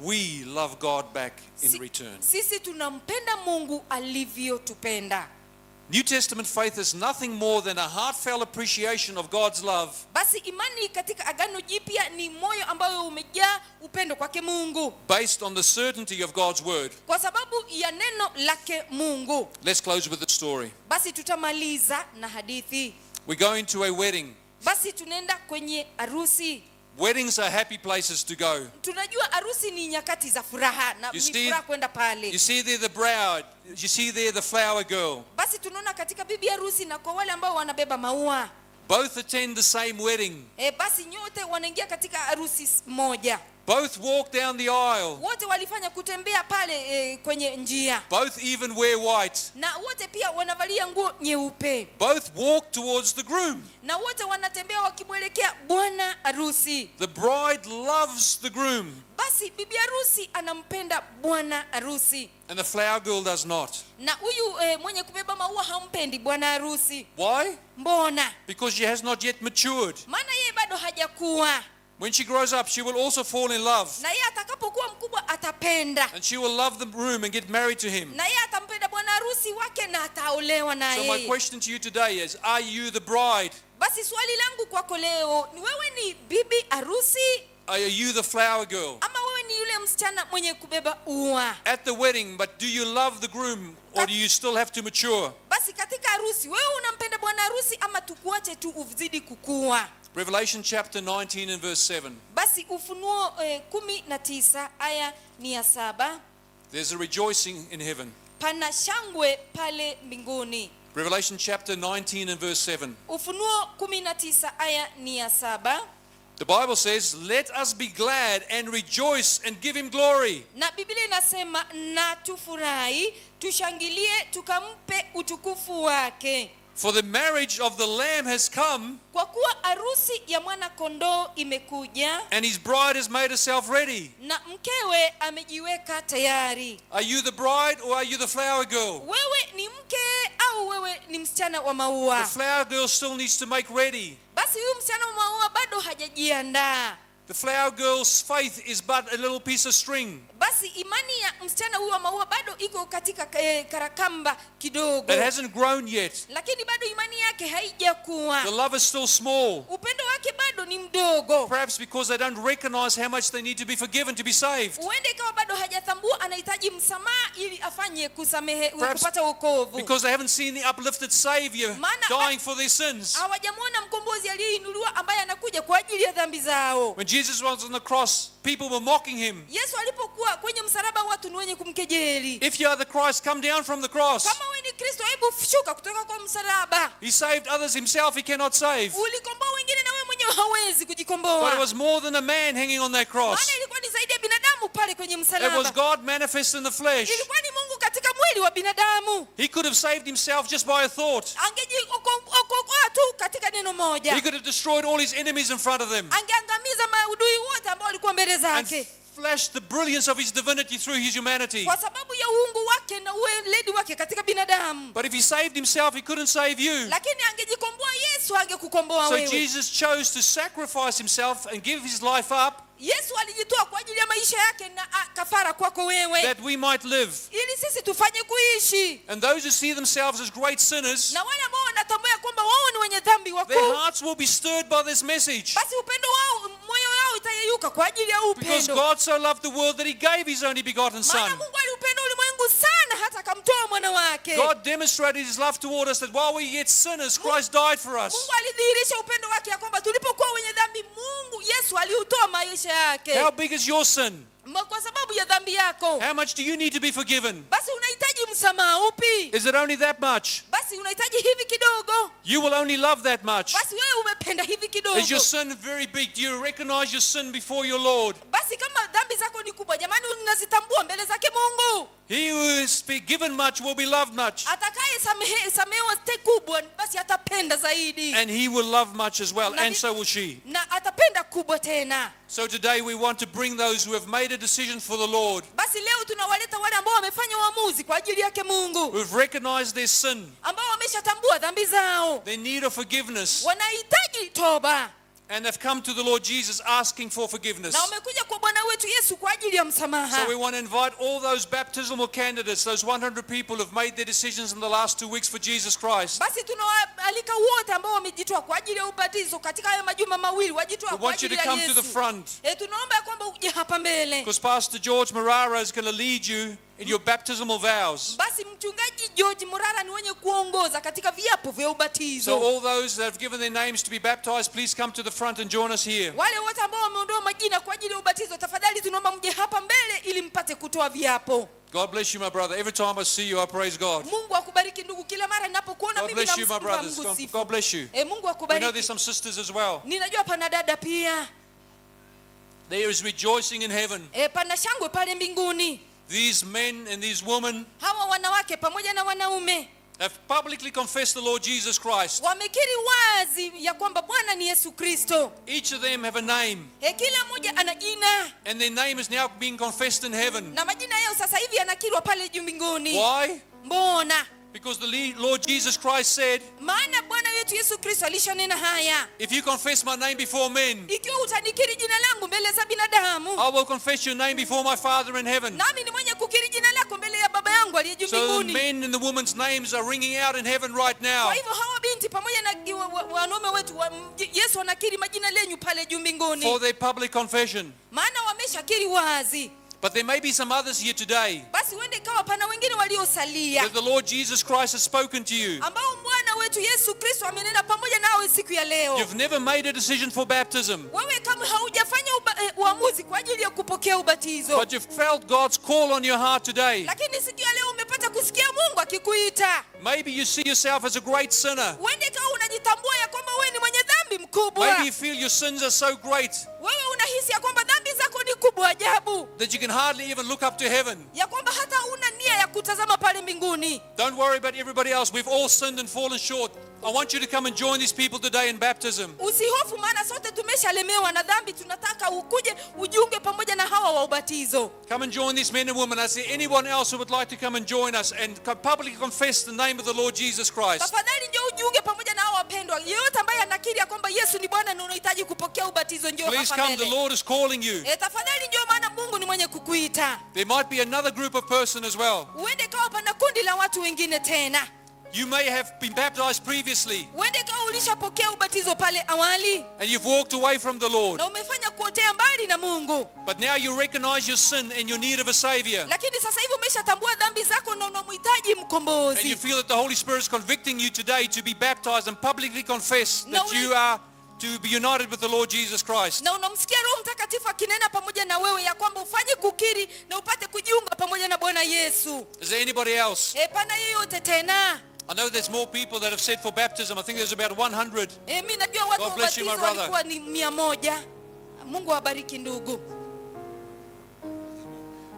we love God back in return. sisi tunampenda Mungu alivyotupenda. New Testament faith is nothing more than a heartfelt appreciation of God's love Basi imani katika Agano Jipya ni moyo ambayo umejaa upendo kwake Mungu based on the certainty of God's word. kwa sababu ya neno lake Mungu. Let's close with the story. Basi tutamaliza na hadithi. We're going to a wedding. Basi tunaenda kwenye harusi. Weddings are happy places to go. Tunajua harusi ni nyakati za furaha na You ni furaha kwenda pale. You see there the bride, you see there the flower girl. Basi tunaona katika bibi harusi na kwa wale ambao wanabeba maua. Both attend the same wedding. Basi nyote wanaingia katika harusi moja. Both walk down the aisle. Wote walifanya kutembea pale kwenye njia. Both even wear white. Na wote pia wanavalia nguo nyeupe. Both walk towards the groom. Na wote wanatembea wakimwelekea bwana harusi. The bride loves the groom Basi bibi harusi anampenda bwana harusi. and the flower girl does not. Na huyu mwenye kubeba maua hampendi bwana harusi. Why? Mbona? Because she has not yet matured. Maana yeye bado hajakuwa. When she grows up, she will also fall in love. Na yeye atakapokuwa mkubwa atapenda. And she will love the groom and get married to him. Na yeye atampenda bwana harusi wake na ataolewa na So my yeye. question to you today is, are you the bride? Basi swali langu kwako leo ni wewe ni bibi harusi Are you the flower girl? ama wewe ni yule msichana mwenye kubeba ua? At the wedding, but do you love the groom or do you still have to mature? Basi katika harusi wewe unampenda bwana harusi ama tukuache tu uzidi kukua? Revelation chapter 19 and verse 7. Basi Ufunuo 19 aya ni ya 7. There's a rejoicing in heaven. Pana shangwe pale mbinguni. Revelation chapter 19 and verse 7. Ufunuo 19 aya ni ya 7. The Bible says, "Let us be glad and rejoice and give him glory." Na Biblia inasema na tufurahi, tushangilie, tukampe utukufu wake. For the marriage of the Lamb has come, Kwa kuwa harusi ya mwana kondoo imekuja and his bride has made herself ready. na mkewe amejiweka tayari. Are you the bride or are you the flower girl? Wewe ni mke au wewe ni msichana wa The maua? flower girl still needs to make ready. Basi huyu msichana wa maua bado hajajiandaa. The flower girl's faith is but a little piece of string. Basi imani ya msichana huyu wa maua bado iko katika karakamba kidogo. It hasn't grown yet. Lakini bado imani yake haijakuwa. The love is still small. Upendo wake bado ni mdogo. Perhaps because they don't recognize how much they need to be forgiven to be saved. Huenda ikawa bado hajatambua anahitaji msamaha ili afanye kusamehe, Perhaps kupata wokovu. because they haven't seen the uplifted Savior dying for their sins. Hawajamuona mkombozi aliyeinuliwa ambaye anakuja kwa ajili ya dhambi zao. When Jesus was on the cross, people were mocking him. Yesu alipokuwa kwenye msalaba watu ni wenye kumkejeli. If you are the Christ, come down from the cross. Kama wewe ni Kristo, hebu shuka kutoka kwa msalaba. He saved others, himself he cannot save. Ulikomboa wengine na wewe mwenyewe hauwezi kujikomboa. But it was more than a man hanging on that cross. Maana ilikuwa ni zaidi ya binadamu pale kwenye It msalaba. was God manifest in the flesh. Ilikuwa ni Mungu katika mwili wa binadamu. He could have saved himself just by a thought. Angejiokoa tu katika neno moja. He could have destroyed all his enemies in front of them. Angeangamiza maadui wote ambao walikuwa mbele And zake. flashed the brilliance of his divinity through his humanity. Kwa sababu ya uungu wake na uweledi wake katika binadamu. But if he saved himself, he couldn't save you. Lakini angejikomboa Yesu angekukomboa So wewe. Jesus chose to sacrifice himself and give his life up Yesu alijitoa kwa ajili ya maisha yake na kafara kwako wewe, that we might live. ili sisi tufanye kuishi. And those who see themselves as great sinners, Na wale ambao wanatambua kwamba wao ni wenye dhambi their wakuu, hearts will be stirred by this message. basi upendo wao, moyo wao itayeyuka kwa ajili ya Because upendo. God so loved the world that he gave his only begotten Maana Son. Mungu aliupenda ulimwengu sana hata akamtoa mwana wake. God demonstrated his love toward us that while we yet sinners, Christ died for us. Mungu alidhihirisha upendo wake ya kwamba tulipokuwa wenye dhambi, Mungu Yesu aliutoa maisha yake. How big is your sin? Kwa sababu ya dhambi yako. How much do you need to be forgiven? Basi unahitaji msamaha upi? Is it only that much? Basi unahitaji hivi kidogo. You will only love that much. Basi wewe umependa hivi kidogo. Is your sin very big? Do you recognize your sin before your Lord? Basi kama dhambi zako ni kubwa, jamani, unazitambua mbele zake Mungu. He who is forgiven much will be loved much. Atakaye samehewa te kubwa, basi atapenda zaidi. And he will love much as well, and so will she. Na atapenda kubwa tena. So today we want to bring those who have made a decision for the Lord, Basi leo tunawaleta wale ambao wamefanya uamuzi kwa ajili yake Mungu, who have recognized their sin, ambao wameshatambua dhambi zao, their need of forgiveness, wanahitaji toba. And have come to the Lord Jesus asking for forgiveness. Na wamekuja kwa Bwana wetu Yesu kwa ajili ya msamaha. So we want to invite all those baptismal candidates, those 100 people who've made their decisions in the last 2 weeks for Jesus Christ. Basi tunawaalika wote ambao wamejitoa kwa ajili ya ubatizo katika hayo majuma mawili, wajitoa We kwa want you ajili to ya come to the Yesu. front Tunaomba ya kwamba uje hapa mbele. because Pastor George Murara is going to lead you in your baptismal vows. Basi mchungaji George Murara ni wenye kuongoza katika viapo vya So ubatizo. all those that have given their names to be baptized, please come to the front and join us here. Wale wote ambao wameondoa majina kwa ajili ya ubatizo, tafadhali tunaomba mje hapa mbele ili mpate kutoa viapo. God bless you, my brother. Every time I see you, I praise God. Mungu akubariki ndugu, kila mara ninapokuona God mimi bless you, my nampa brothers. Mungu God, sifa. God bless you. Mungu We know akubariki. there's some sisters as well. Ninajua pana dada pia. There is rejoicing in heaven. Pana shangwe pale mbinguni. These men and these women Hawa wanawake pamoja na wanaume have publicly confessed the Lord Jesus Christ. wamekiri wazi ya kwamba Bwana ni Yesu Kristo. Each of them have a name, Kila mmoja ana jina and their name is now being confessed in heaven. na majina yao sasa hivi yanakiriwa pale juu mbinguni. Why? Mbona? Because the Lord Jesus Christ said, Maana Bwana wetu Yesu Kristo alishanena haya, "If you confess my name before men, ikiwa utanikiri jina langu mbele za binadamu, I will confess your name before my Father in heaven." nami ni mwenye kukiri jina lako mbele ya Baba yangu aliye juu So the mbinguni. men and the women's names are ringing out in heaven right now. Kwa hivyo hawa binti pamoja na wanaume wetu Yesu anakiri majina lenyu pale juu mbinguni, For their public confession. maana wameshakiri wazi. But there may be some others here today Basi huende ikawa pana wengine waliosalia that the Lord Jesus Christ has spoken to you. ambao Bwana wetu Yesu Kristo amenena pamoja nawe siku ya leo. You've never made a decision for baptism, Wewe kama haujafanya uamuzi kwa ajili ya kupokea ubatizo, but you've felt God's call on your heart today. lakini siku ya leo umepata kusikia Mungu akikuita. Maybe you see yourself as a great sinner. Huende ikawa unajitambua ya kwamba wewe ni mwenye dhambi mkubwa. Maybe you feel your sins are so great Wewe unahisi ya kwamba dhambi zako ni kubwa ajabu, that you can hardly even look up to heaven. ya kwamba hata huna nia ya kutazama pale mbinguni. Don't worry about everybody else. We've all sinned and fallen short. I want you to come and join these people today in baptism. Usihofu, maana sote tumeshalemewa na dhambi. Tunataka ukuje ujiunge pamoja na hawa wa ubatizo. Come and join these men and women. I see anyone else who would like to come and join us and publicly confess the name of the Lord Jesus Christ. Tafadhali njoo ujiunge pamoja na hawa wapendwa. Yeyote ambaye anakiri ya kwamba Yesu ni Bwana na unahitaji kupokea ubatizo, njoo Please hapa come. The mbele. Lord is calling you. Tafadhali njoo, maana Mungu ni mwenye kukuita. There might be another group of person as well. Uende kawa pana kundi la watu wengine tena. You may have been baptized previously Uende kawa ulishapokea ubatizo pale awali and you've walked away from the Lord. na umefanya kuotea mbali na Mungu, But now you recognize your sin and your need of a Savior. lakini sasa hivi umeshatambua dhambi zako na unamhitaji And you mkombozi. feel that the Holy Spirit is convicting you today to be baptized and publicly confess Na that you are to be united with the Lord Jesus Christ. Na unamsikia Roho Mtakatifu akinena pamoja na wewe ya kwamba ufanye kukiri na upate kujiunga pamoja na Bwana Yesu. Is there anybody else? Pana yeyote tena? I know there's more people that have said for baptism. I think there's about 100. Mi najua watu God wa bless you, my ubatizo brother. walikuwa ni 100. Mungu awabariki ndugu.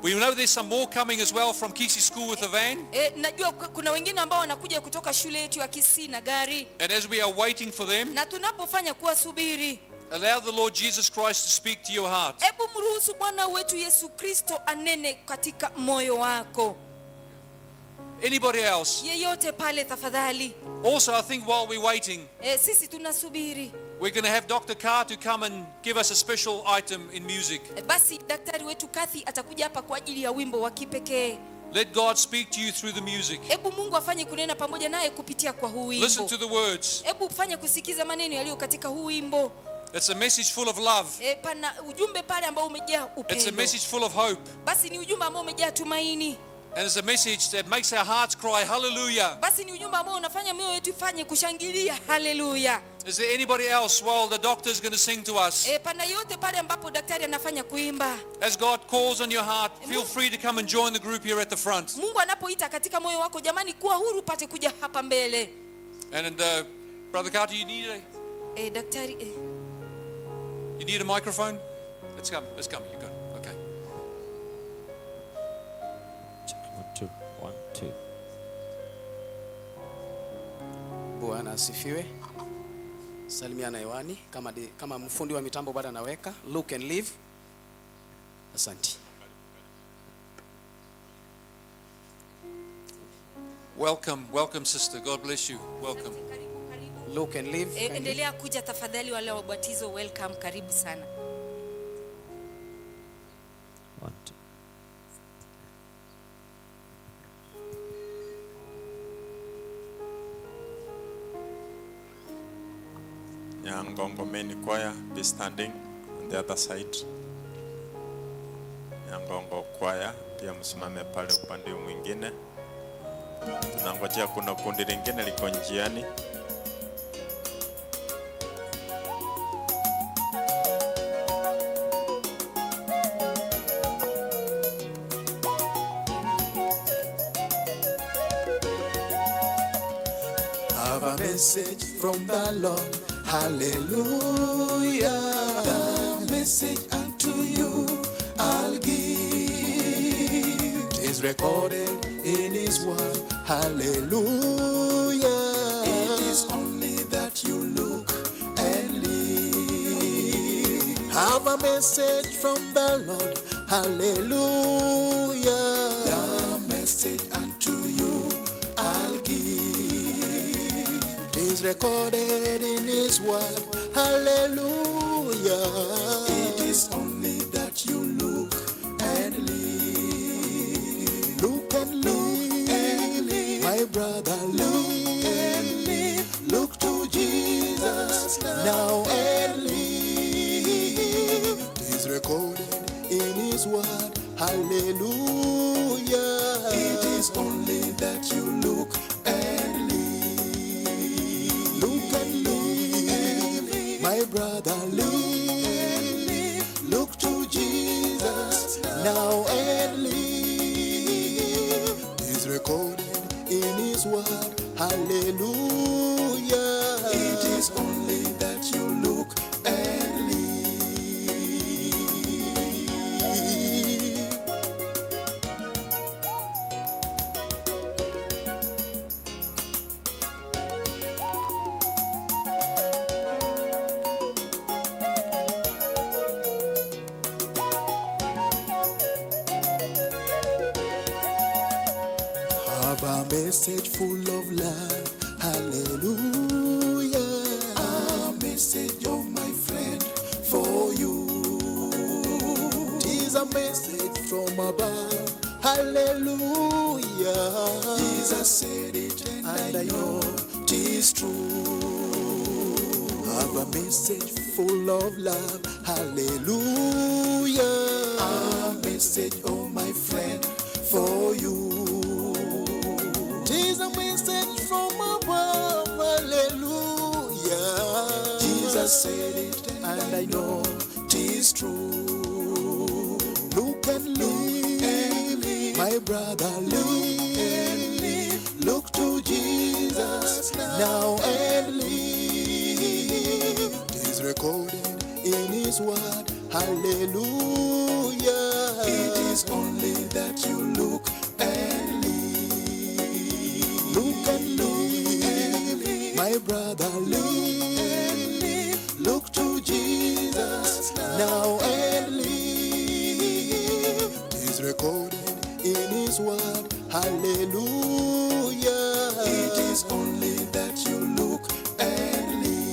We know there's some more coming as well from Kisii School with a van. Najua kuna wengine ambao wanakuja kutoka shule yetu ya Kisii na gari, And as we are waiting for them, na tunapofanya kuwasubiri, allow the Lord Jesus Christ to speak to your heart. hebu mruhusu Bwana wetu Yesu Kristo anene katika moyo wako. Anybody else? Yeyote pale tafadhali. Also, I think while we're waiting, Sisi tunasubiri. we're going to have Dr. Carr to come and give us a special item in music. Basi daktari wetu Kathy atakuja hapa kwa ajili ya wimbo wa kipekee. Let God speak to you through the music. Hebu Mungu afanye kunena pamoja naye kupitia kwa huu Listen wimbo. to the words. Hebu fanye kusikiza maneno yaliyo katika huu wimbo. It's a message full of love. Pana ujumbe pale ambao umejaa It's a upendo. message full of hope. Basi ni ujumbe ambao umejaa tumaini. And it's a message that makes our hearts cry, "Hallelujah." Basi ni ujumbe ambao unafanya mioyo yetu ifanye kushangilia haleluya. Is there anybody else while the doctor is going to sing to us? Pana yote pale ambapo daktari anafanya kuimba. As God calls on your heart, feel free to come and join the group here at the front. Mungu anapoita katika moyo wako, jamani, kuwa huru upate kuja hapa mbele. And Brother Carter, Daktari. You need a microphone? Let's come. Let's come. You got it. Okay. One, two, one, two. Bwana asifiwe. Salimiana hewani kama mfundi wa mitambo bado anaweka look and live. Asante. Welcome, welcome, sister. God bless you. Welcome. Karibu, karibu. Look and live. Kindly. Endelea kuja tafadhali, wale wa ubatizo, welcome, karibu sana. One, two. Nyangongo Main Choir, be standing on the other side. Nyangongo Choir, pia msimame pale upande mwingine. Tunangojea kuna kundi lingine liko njiani. Have a message from the Lord. Hallelujah. The message unto you I'll give. Is recorded in His word. Hallelujah. It is only that you look and live. Have a message from the Lord. Hallelujah. The message unto you I'll give. It is recorded in His word. Hallelujah. It is only that you look and live. Look and live, my brother. Look and live. Look to Jesus now and live. It is recorded in His word. Hallelujah. It is only that you look and live. Look and live, my brother. Look and live. Look to Jesus now and live. It is recorded in His word. Hallelujah. It is only that you look and live. Have a message full of love. Hallelujah. A message of my friend for you. Tis a message from above. Hallelujah. Jesus said it and I know 'tis true. Have a message full of love. Hallelujah. A message, oh my friend, for you. Tis a message from above. Hallelujah. Jesus said it and I know 'tis true. Look and live, my brother. Look and live. Look to Jesus now and live. It is recorded in His word. Hallelujah. It is only that you look and live. Look and live, my brother. Look and live. Look to Jesus now and live. It is recorded in His word. Hallelujah. It is only that you look and live.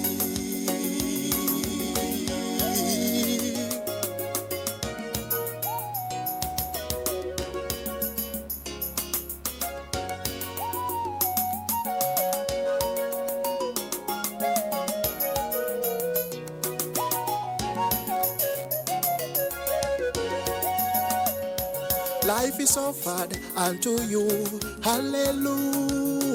Life is offered unto you. Hallelujah.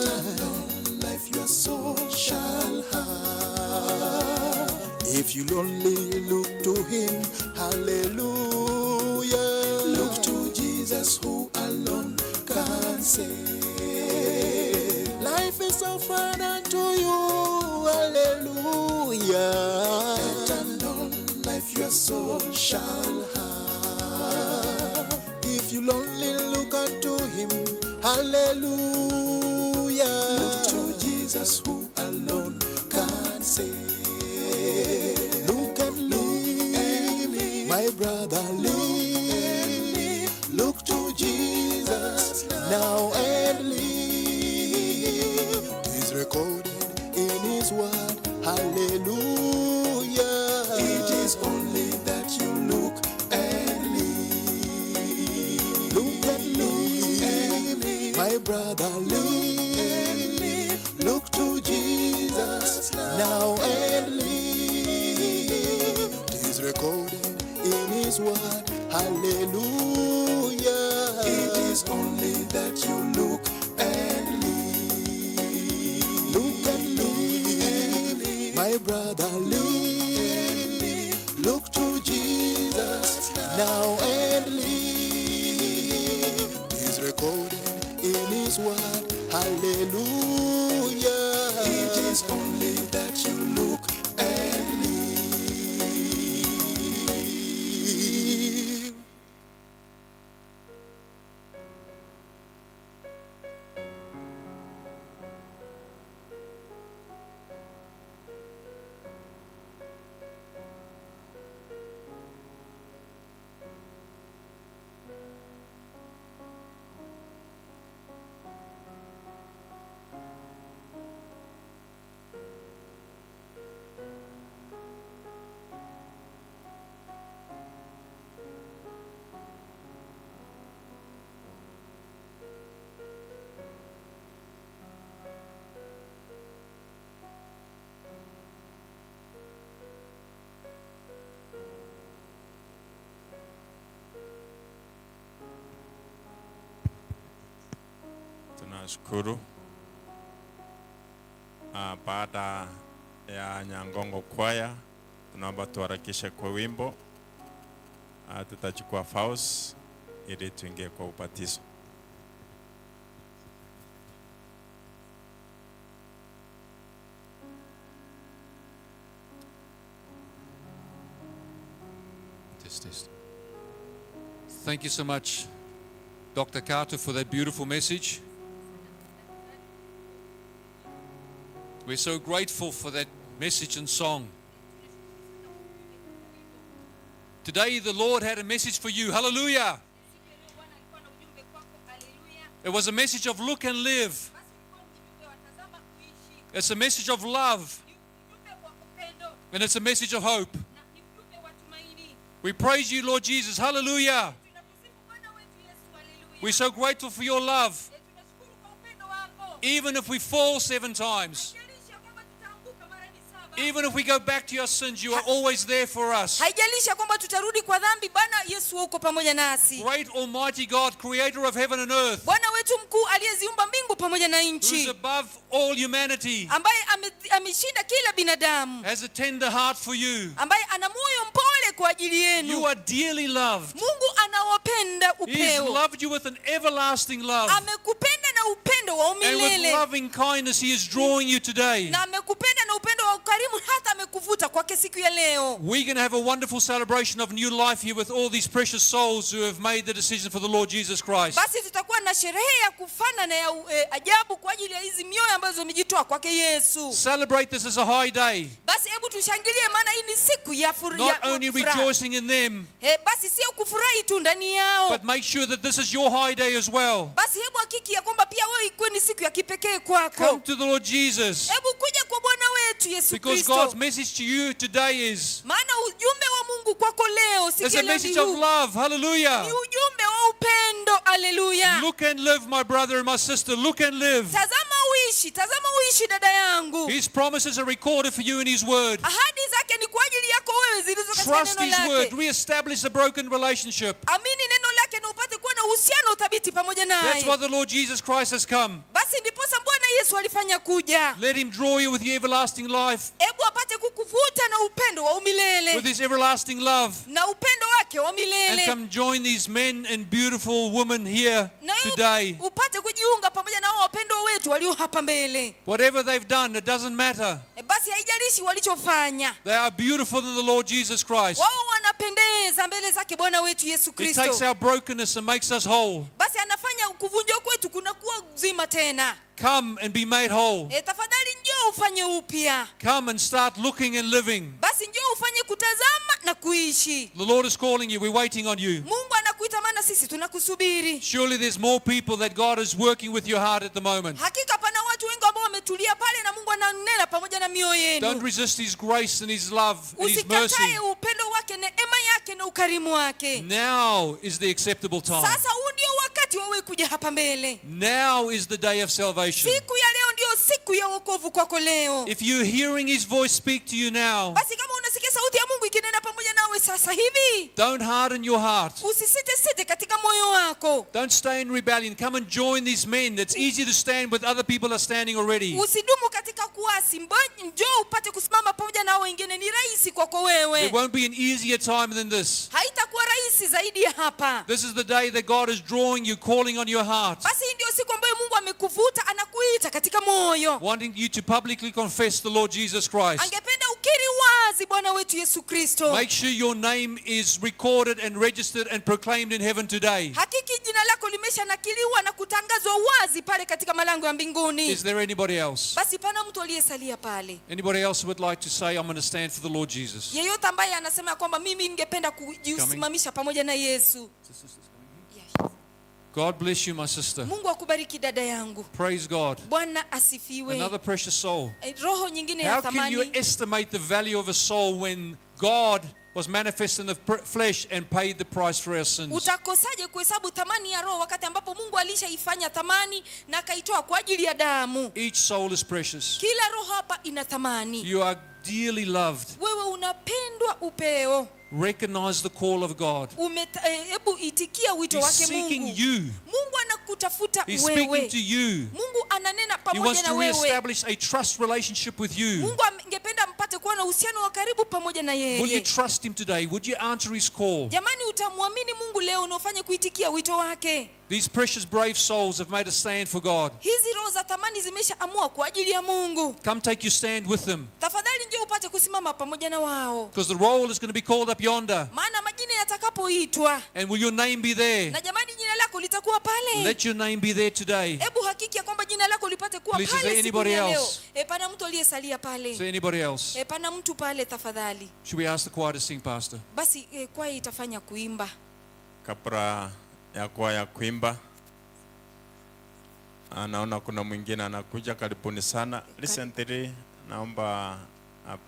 Eternal life your soul shall have. If you only look to Him. Hallelujah. Look to Jesus who alone can save. Life is offered unto you. Hallelujah. Eternal life your soul shall have. If you only look unto Him, hallelujah. Look to Jesus who alone can save. Look and live, my brother. Look and live. Look to Jesus now and live. It is recorded His word. Hallelujah. It is only that you look and live. Look and live, my brother, live. Look to Jesus now and live. It is recorded in His word. Hallelujah. It is only that you look and live. Look and live, my brother, live. Look to Jesus now and live. It is recorded in His word. Hallelujah. It is only that you look and live. Tunashukuru. Baada ya Nyangongo kwaya, tunaomba tuharakishe kwa wimbo. Tutachukua vows ili tuingie kwa ubatizo. Test, test. Thank you so much, Dr. Carter, for that beautiful message. We're so grateful for that message and song. Today, the Lord had a message for you. Hallelujah. It was a message of look and live. It's a message of love. And it's a message of hope. We praise you, Lord Jesus. Hallelujah. We're so grateful for your love. Even if we fall 7 times, even if we go back to your sins, you are always there for us. Haijalishi kwamba tutarudi kwa dhambi, Bwana Yesu uko pamoja nasi. Great Almighty God, creator of heaven and earth, Bwana wetu mkuu aliyeziumba mbingu pamoja na who is nchi, above all humanity, ambaye ameshinda kila binadamu, has a tender heart for you. ambaye ana moyo mpole kwa ajili You yenu. are dearly loved. Mungu anawapenda He's upeo. loved you with an everlasting love. Amekupenda na upendo wa And with umilele. loving kindness, He is drawing you today. Na amekupenda na upendo wa ukarimu hata amekuvuta kwake siku ya leo. We're going to have a wonderful celebration of new life here with all these precious souls who have made the decision for the Lord Jesus Christ. Basi tutakuwa na sherehe ya kufana na ya ajabu kwa ajili ya hizi mioyo ambazo zimejitoa kwake Yesu. Celebrate this as a high day. Basi hebu tushangilie, maana hii ni siku ya Not only furaha. rejoicing in them, Basi sio kufurahi tu ndani yao. but make sure that this is your high day as well. Basi hebu hakiki ya kwamba pia wewe ikuwe ni siku ya kipekee kwako. Come to the Lord Jesus. Hebu kuja kwa Bwana wetu Yesu Because Kristo. God's message to you today is Maana ujumbe wa Mungu kwako leo siku it's ya a leo message of love. Hallelujah. ni ujumbe wa upendo. Haleluya. Look and live, my brother and my sister. Look and live. Tazama uishi dada yangu. His promises are recorded for you in His Word. Ahadi zake ni kwa ajili yako wewe zilizo katika Trust neno His Word. lake. Reestablish the broken relationship. Amini neno lake na upate kuwa na uhusiano thabiti pamoja That's why naye. the Lord Jesus Christ has come. Basi ndiposa Bwana Yesu alifanya kuja. Let Him draw you with the everlasting life, Hebu apate kukuvuta na upendo wa with umilele His everlasting love. na upendo wake wa And milele, come join these men and beautiful women here na today. upate kujiunga pamoja na hao wapendwa wetu walio hapa mbele. Whatever they've done, it doesn't matter. Basi haijalishi walichofanya, They are beautiful in the Lord Jesus Christ. wao wanapendeza mbele zake Bwana wetu Yesu He takes Kristo. our brokenness and makes us whole. Basi anafanya kuvunjwa kwetu kunakuwa uzima tena. Come and be made whole. Tafadhali njoo ufanye upya. Come and start looking and living. Basi njoo ufanye kutazama na kuishi. The Lord is calling you. We're waiting on you. Mungu anakuita, maana sisi tunakusubiri. Surely there's more people that God is working with your heart at the moment. Hakika pana watu wengi ambao wametulia pale na Maana Mungu ananena pamoja na mioyo Don't yenu. resist His grace and His love and His mercy. Usikatae upendo wake, neema yake na ukarimu wake. Now is the acceptable time. Sasa huu ndio wakati wewe kuja hapa mbele. Now is the day of salvation. Siku ya leo ndio siku ya wokovu kwako leo. If you're hearing His voice speak to you now, Basi kama unasikia sauti ya Mungu ikinena pamoja nawe sasa hivi, don't harden your heart. usisite site katika moyo wako. Don't stay in rebellion. Come and join these men. It's easy to stand with other people are standing already. Usidumu katika kuasi, njoo upate kusimama pamoja na wengine. Ni rahisi kwako There wewe, won't be an easier time than this. haitakuwa rahisi zaidi ya hapa. This is the day that God is drawing you, calling on your heart, Basi hii ndio siku ambayo Mungu amekuvuta, anakuita katika moyo. wanting you to publicly confess the Lord Jesus Christ. Angependa ukiri wazi Bwana wetu Yesu Kristo. Make sure your name is recorded and registered and proclaimed in heaven today. Hakiki jina lako limeshanakiliwa na kutangazwa wazi pale katika malango ya mbinguni. Is there anybody else? Basi pana mtu aliyesalia pale, Anybody else who would like to say, I'm going to stand for the Lord Jesus? yeyote ambaye anasema kwamba mimi ningependa kujisimamisha pamoja na Yesu. God bless you, my sister. Mungu akubariki dada yangu. Praise God. Bwana asifiwe. Another precious soul. Roho nyingine ya How can you thamani. estimate the value of a soul when God was manifest in the flesh and paid the price for our sins? Utakosaje kuhesabu thamani ya roho wakati ambapo Mungu alishaifanya thamani na akaitoa kwa ajili ya damu? Each soul is precious. Kila roho hapa ina thamani. You are dearly loved. Wewe unapendwa upeo. Recognize the call of God. Hebu itikia wito He's wake seeking Mungu. you. Mungu anakutafuta He's speaking wewe. to you. Mungu ananena He pamoja wants na to wewe. reestablish a trust relationship with you. Mungu angependa mpate kuwa na uhusiano wa karibu pamoja na Will you yeye. trust him today? Would you answer his call? Jamani, utamwamini Mungu leo na ufanye kuitikia wito wake. These precious brave souls have made a stand for God. Hizi roho za thamani zimeshaamua kwa ajili ya Mungu. Come take your stand with them, Tafadhali njoo upate kusimama pamoja na wao, because the roll is going to be called up yonder. maana majina yatakapoitwa, And will your name be there? na jamani, jina lako litakuwa pale. Let your name be there today. Hebu hakiki ya kwamba jina lako lipate kuwa Please, is there pale siku anybody ya leo. else? Pana mtu aliyesalia Is pale? there anybody else? Pana mtu pale tafadhali. Should we ask the choir to sing, Pastor? Basi kwaya itafanya kuimba. Kabla ya kwaya kuimba, naona kuna mwingine anakuja. Karibuni sana. Recently, naomba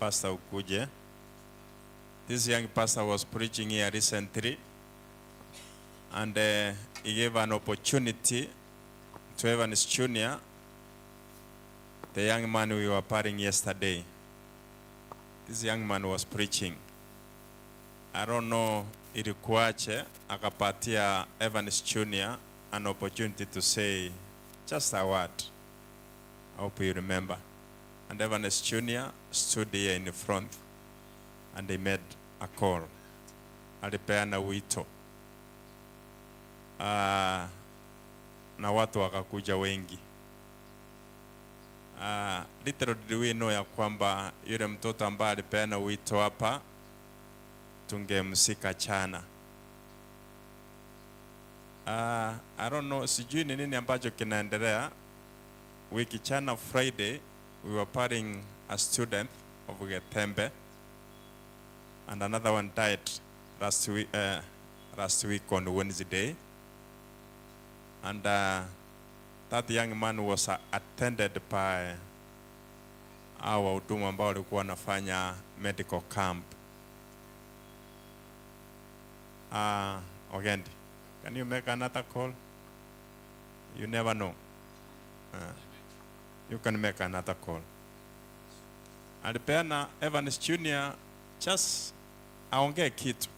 pastor ukuje. This young pastor was preaching here recently, and he gave an opportunity to Evans Jr., the young man we were partying yesterday. This young man was preaching. I don't know ilikuwache akapatia Evans Jr. an opportunity to say just a word. I hope you remember. And Evans Jr. stood here in front and he made a call. Alipeana wito. Na watu wakakuja wengi. Little did we know ya kwamba yule mtoto ambaye alipeana wito hapa tungemsika chana. I don't know, sijui ni nini ambacho kinaendelea. Wiki chana Friday we were partying a student of Getembe, and another one died last week on Wednesday. And that young man was attended by our wahudumu ambao walikuwa wanafanya medical camp. Ogendi, can you make another call? You never know. You can make another call. Alipeana Evans Jr. just aongee kitu.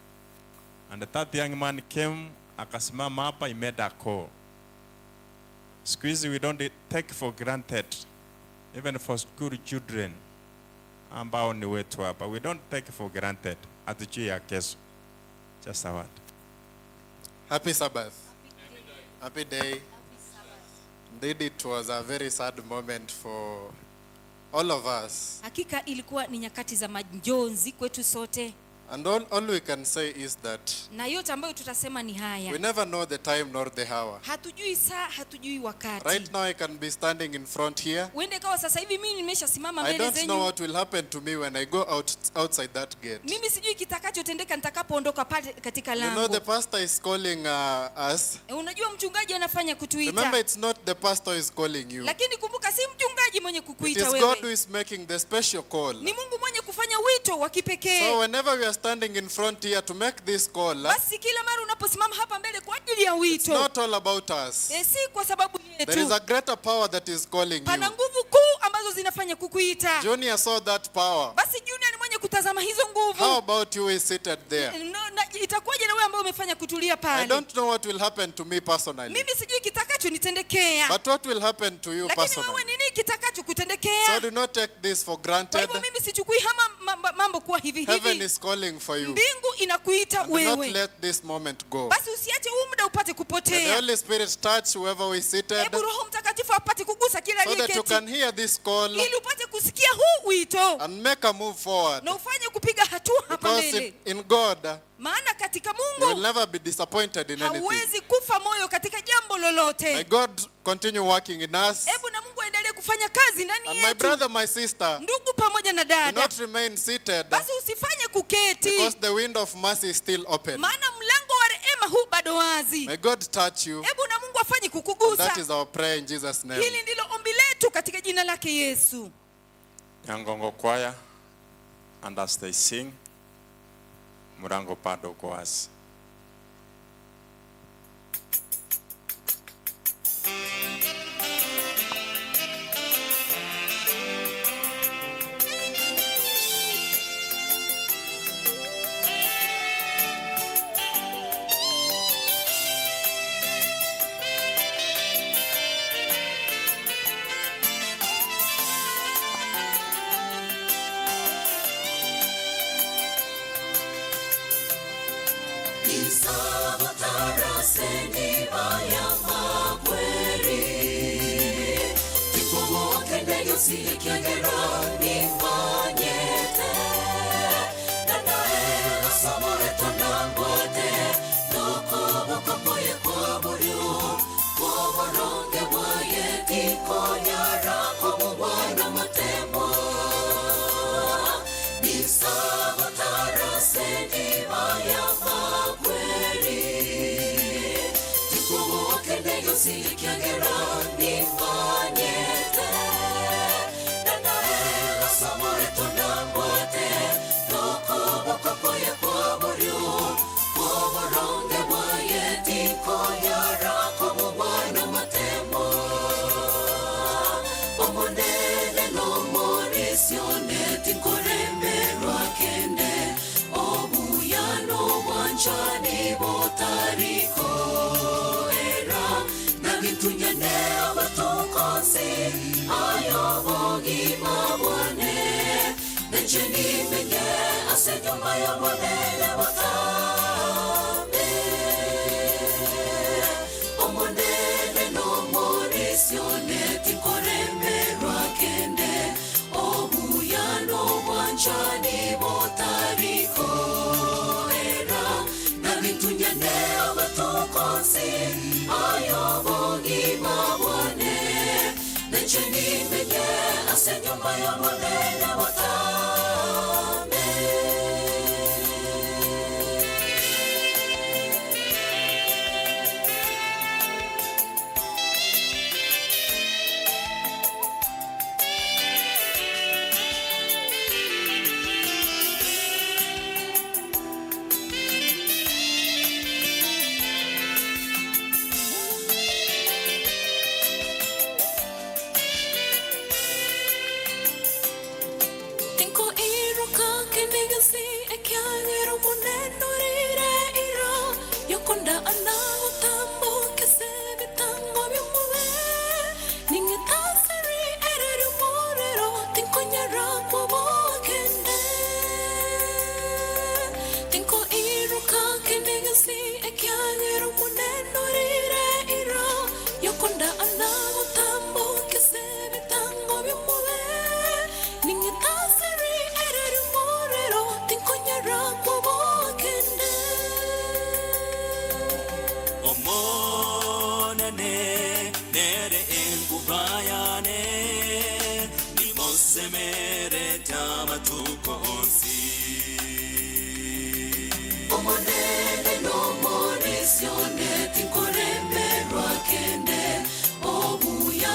And that young man came, akasimama hapa, he made a call. Siku hizi we don't take for granted, even for school children ambao ni wetu hapa. We don't take for granted. Hatujui ya kesho. Just a word. Happy Sabbath. Happy day. Indeed, it was a very sad moment for all of us. Hakika ilikuwa ni nyakati za majonzi kwetu sote. And all we can say is that Na yote ambayo tutasema ni we haya, never know the time nor the hour. hatujui saa, hatujui wakati. Right now I can be standing in front here. Uende kawa sasa hivi mimi nimeshasimama I mbele don't know zenyu, what will happen to me when I go outside that gate. mimi sijui kitakachotendeka nitakapoondoka pale katika You know, lango. the pastor is calling us. Unajua mchungaji anafanya Remember, kutuita, it's not the pastor who is calling you. lakini kumbuka si mchungaji mwenye It kukuita is God who wewe, is making the special call. ni Mungu mwenye kufanya wito wa kipekee. So whenever we are standing in front here to make this call, Basi kila mara unaposimama hapa mbele kwa ajili ya it's wito, not all about us. si kwa sababu There is yetu. a greater power that is calling Pana you. nguvu kuu ambazo zinafanya kukuita. Junior saw that power. Basi Junior ni mwenye kutazama hizo How nguvu. about you who is seated there? No, na, itakuwaje na wewe ambaye umefanya kutulia I pale? don't know what will happen to me personally. Mimi sijui kitakachonitendekea, But what will happen to you lakini wewe personally? nini kitakachokutendekea? So do not take this for Kwa granted. hivyo mimi sichukui hama mambo kuwa hivi Heaven hivi. is calling for you. Mbingu inakuita And do not wewe, let this moment go. basi usiache huu muda upate May the kupotea. Holy Spirit touch whoever is seated Hebu Roho Mtakatifu apate kugusa kila so that you aliyeketi, can hear this call ili upate kusikia huu wito and make a move forward. na ufanye kupiga hatua hapa Because mbele, in God, maana katika you will Mungu never be disappointed in anything. hauwezi kufa moyo katika jambo May lolote. God continue working in us. Hebu na Mungu aendelee kufanya kazi ndani And my yetu, brother, my sister, ndugu pamoja na do dada. not remain seated Basi usifanye kuketi, because the window of mercy is still open. maana mlango wa rehema huu bado wazi. May God touch you. Hebu na Mungu afanye And kukugusa. that is our prayer in Jesus' name. Hili ndilo ombi letu katika jina lake Yesu. Nyangongo Choir, and as they sing, mlango bado uko wazi. Ningetasari ereri morero tinko nyara kwa Osemere tamatuko onsi. Omonene no morisione tinkoremerwa kende obuya.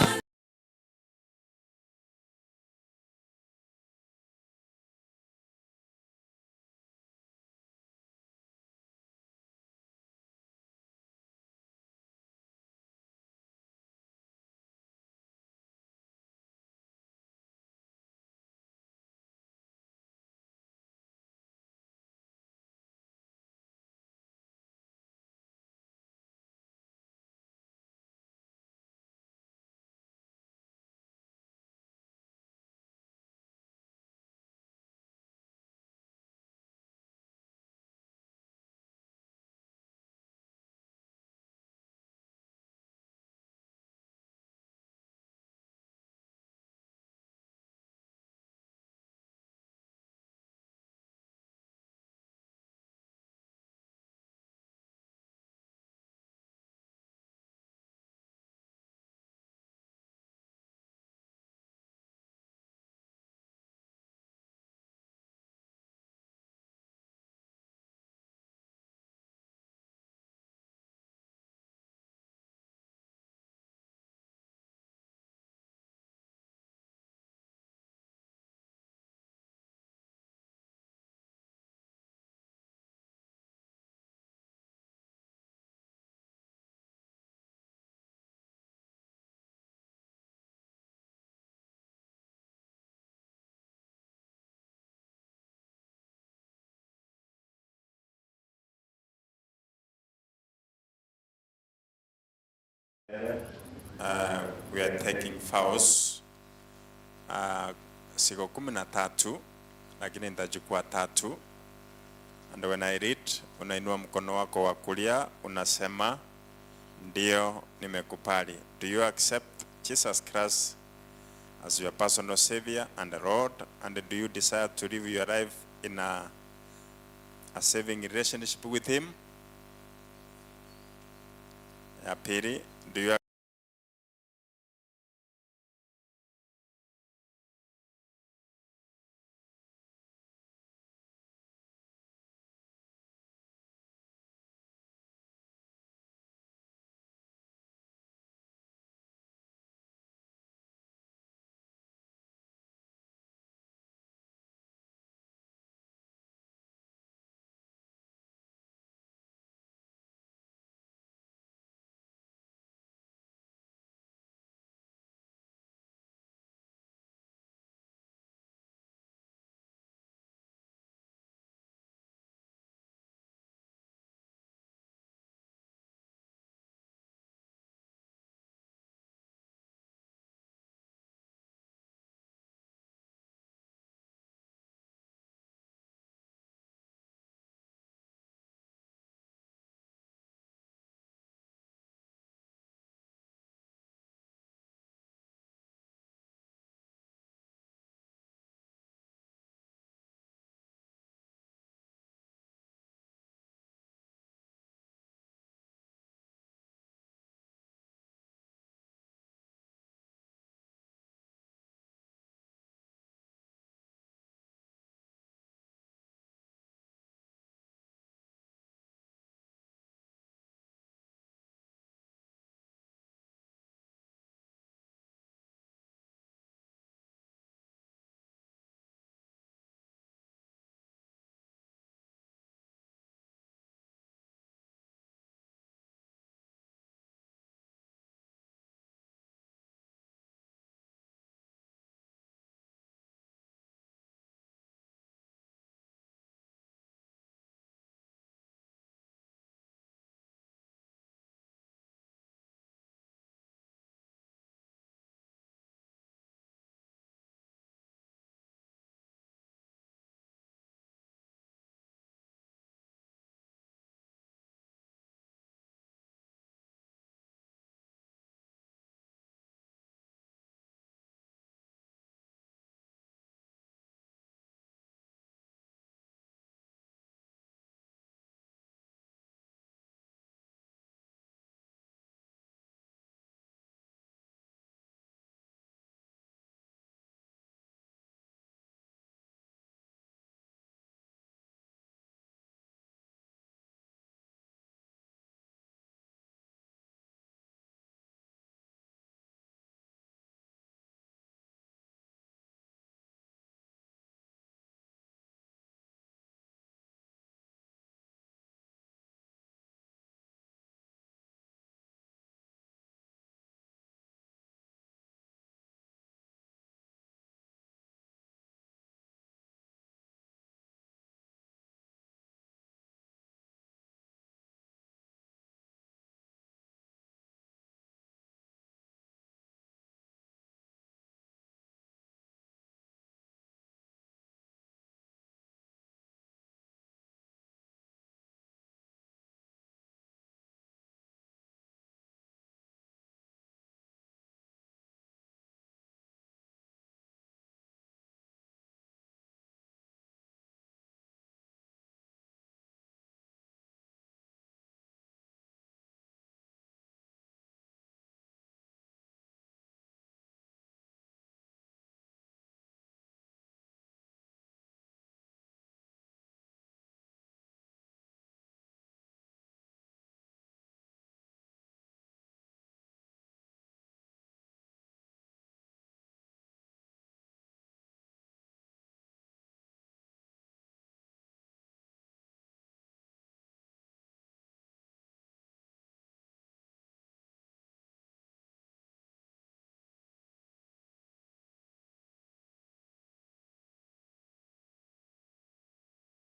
We are taking vows siku 13, lakini nitachukua 3. And when I read, unainua mkono wako wa kulia unasema ndio nimekubali. Do you accept Jesus Christ as your personal savior and Lord? And do you desire to live your life in a saving relationship with him? Ya pili, do you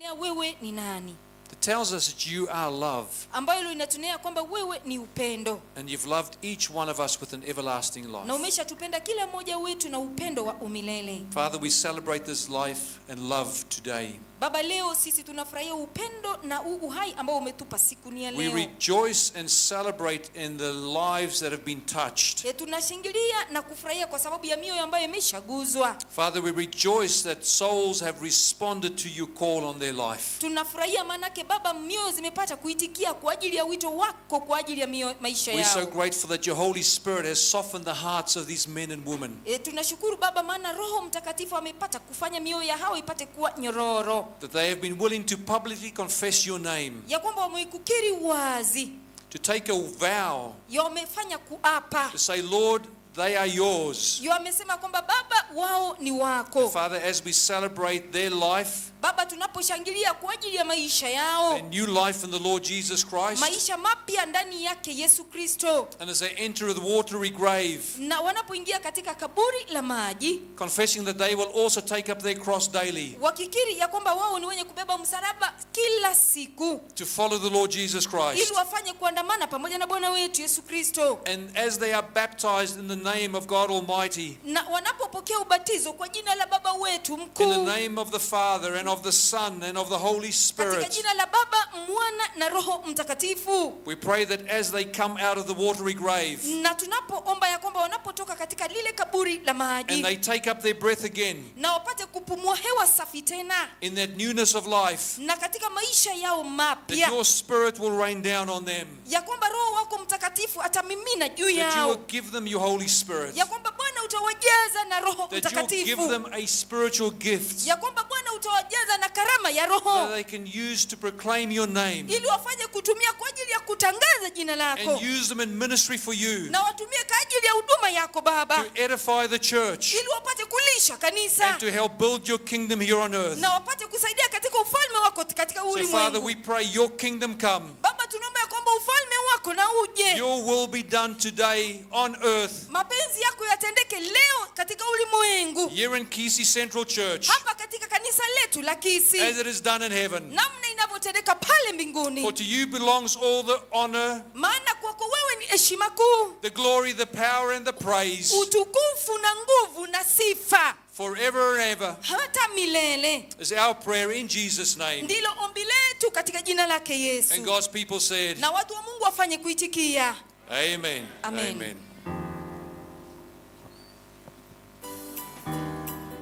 Wewe ni nani? That tells us that you are love Ambayo inatunea kwamba wewe ni upendo and you've loved each one of us with an everlasting na life. umeshatupenda kila mmoja wetu na upendo wa umilele. Father, we celebrate this life and love today. Baba, leo sisi tunafurahia upendo na uhai ambao umetupa siku ni ya We leo. rejoice and celebrate in the lives that have been touched. Tunashangilia na kufurahia kwa sababu ya mioyo ambayo imeshaguzwa. Father, we rejoice that souls have responded to your call on their life. Tunafurahia maanake Baba, mioyo zimepata kuitikia kwa ajili ya wito wako kwa ajili ya maisha We're so yao. grateful that your Holy Spirit has softened the hearts of these men and women. Tunashukuru Baba, maana Roho Mtakatifu amepata kufanya mioyo ya hao ipate kuwa nyororo, That they have been willing to publicly confess your name, ya kwamba wamekukiri wazi, to take a vow, ya wamefanya kuapa, to say, Lord, they are yours. ya wamesema kwamba Baba wao ni wako. Father, as we celebrate their life, Baba, tunaposhangilia kwa ajili ya maisha yao, their new life in the Lord Jesus Christ, maisha mapya ndani yake Yesu Kristo, and as they enter the watery grave, na wanapoingia katika kaburi la maji, confessing that they will also take up their cross daily wakikiri ya kwamba wao ni wenye kubeba msalaba kila siku to follow the Lord Jesus Christ. ili wafanye kuandamana pamoja na Bwana wetu Yesu Kristo, And as they are baptized in the name of God Almighty, na wanapopokea ubatizo kwa jina la Baba wetu in the mkuu, name of the Father and of the Son and of the Holy katika Spirit, jina la Baba, Mwana na Roho Mtakatifu, we pray that as they come out of the watery grave na tunapoomba ya kwamba wanapotoka katika lile kaburi la and maji they take up their breath again na wapate kupumua hewa safi tena, in that newness of life, na katika maisha yao that mapya, your Spirit will rain down on them, ya kwamba Roho wako Mtakatifu atamimina juu that you yao, will give them your Holy Spirit, ya kwamba Bwana utawajaza na Roho that you'll give Mtakatifu, them a spiritual gift ya kwamba Bwana utawajaza na karama ya that Roho they can use to proclaim your name ili wafanye kutumia kwa ajili ya kutangaza jina lako, and use them in ministry for you na watumie kwa ajili ya huduma yako Baba, to edify the church ili wapate kulisha kanisa and to help build your kingdom here on earth. na wapate kusaidia katika ufalme wako katika So, Father, ulimwengu. we pray your kingdom come. Baba, tunaomba ya kwamba ufalme wako na uje, Your will be done today on earth mapenzi yako yatendeke leo katika ulimwengu, here in Kisii Central Church hapa katika kanisa letu la Kisii, as it is done in heaven. namna inavyotendeka pale mbinguni. For to you belongs all the honor, Maana kwako wewe ni heshima kuu, the glory, the power, and the praise utukufu na nguvu na sifa forever and ever hata milele. is our prayer in Jesus' name. Ndilo ombi letu katika jina lake And Yesu, God's people said, na watu wa Mungu wafanye kuitikia Amen. Amen. Amen.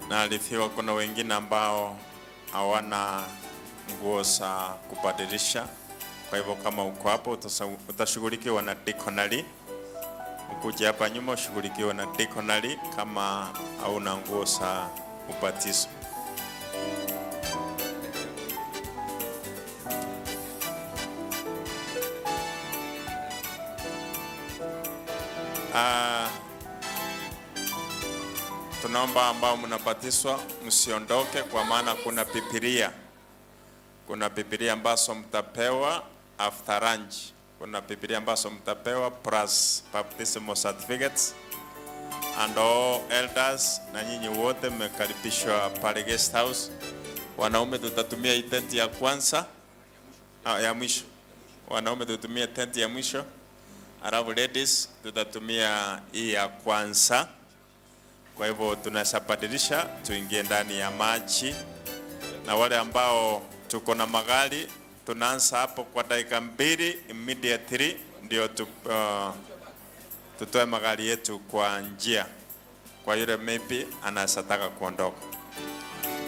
Naarifiwa kuna wengine ambao hawana nguo za kubadilisha. Kwa hivyo kama uko hapo utashughulikiwa na dikonari. Ukuje hapa nyuma ushughulikiwe na dikonari kama hauna nguo za ubatizo. Tunaomba ambao mnabatizwa msiondoke, kwa maana kuna Biblia. Kuna Biblia ambazo mtapewa after lunch. Kuna Biblia ambazo mtapewa plus baptismal certificates and all elders, na nyinyi wote mmekaribishwa pale guest house. Wanaume tutatumia hii tenti ya kwanza, ya mwisho. Wanaume tutatumia tenti ya mwisho, alafu ladies tutatumia hii ya kwanza. Kwa hivyo tunasabadilisha tuingie ndani ya maji, na wale ambao tuko na magari tunaanza hapo kwa dakika 2 immediately, ndio tutoe magari yetu kwa njia, kwa yule maybe anasataka kuondoka.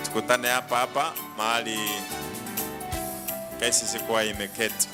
Tukutane hapa hapa mahali KCC kwa imeketi.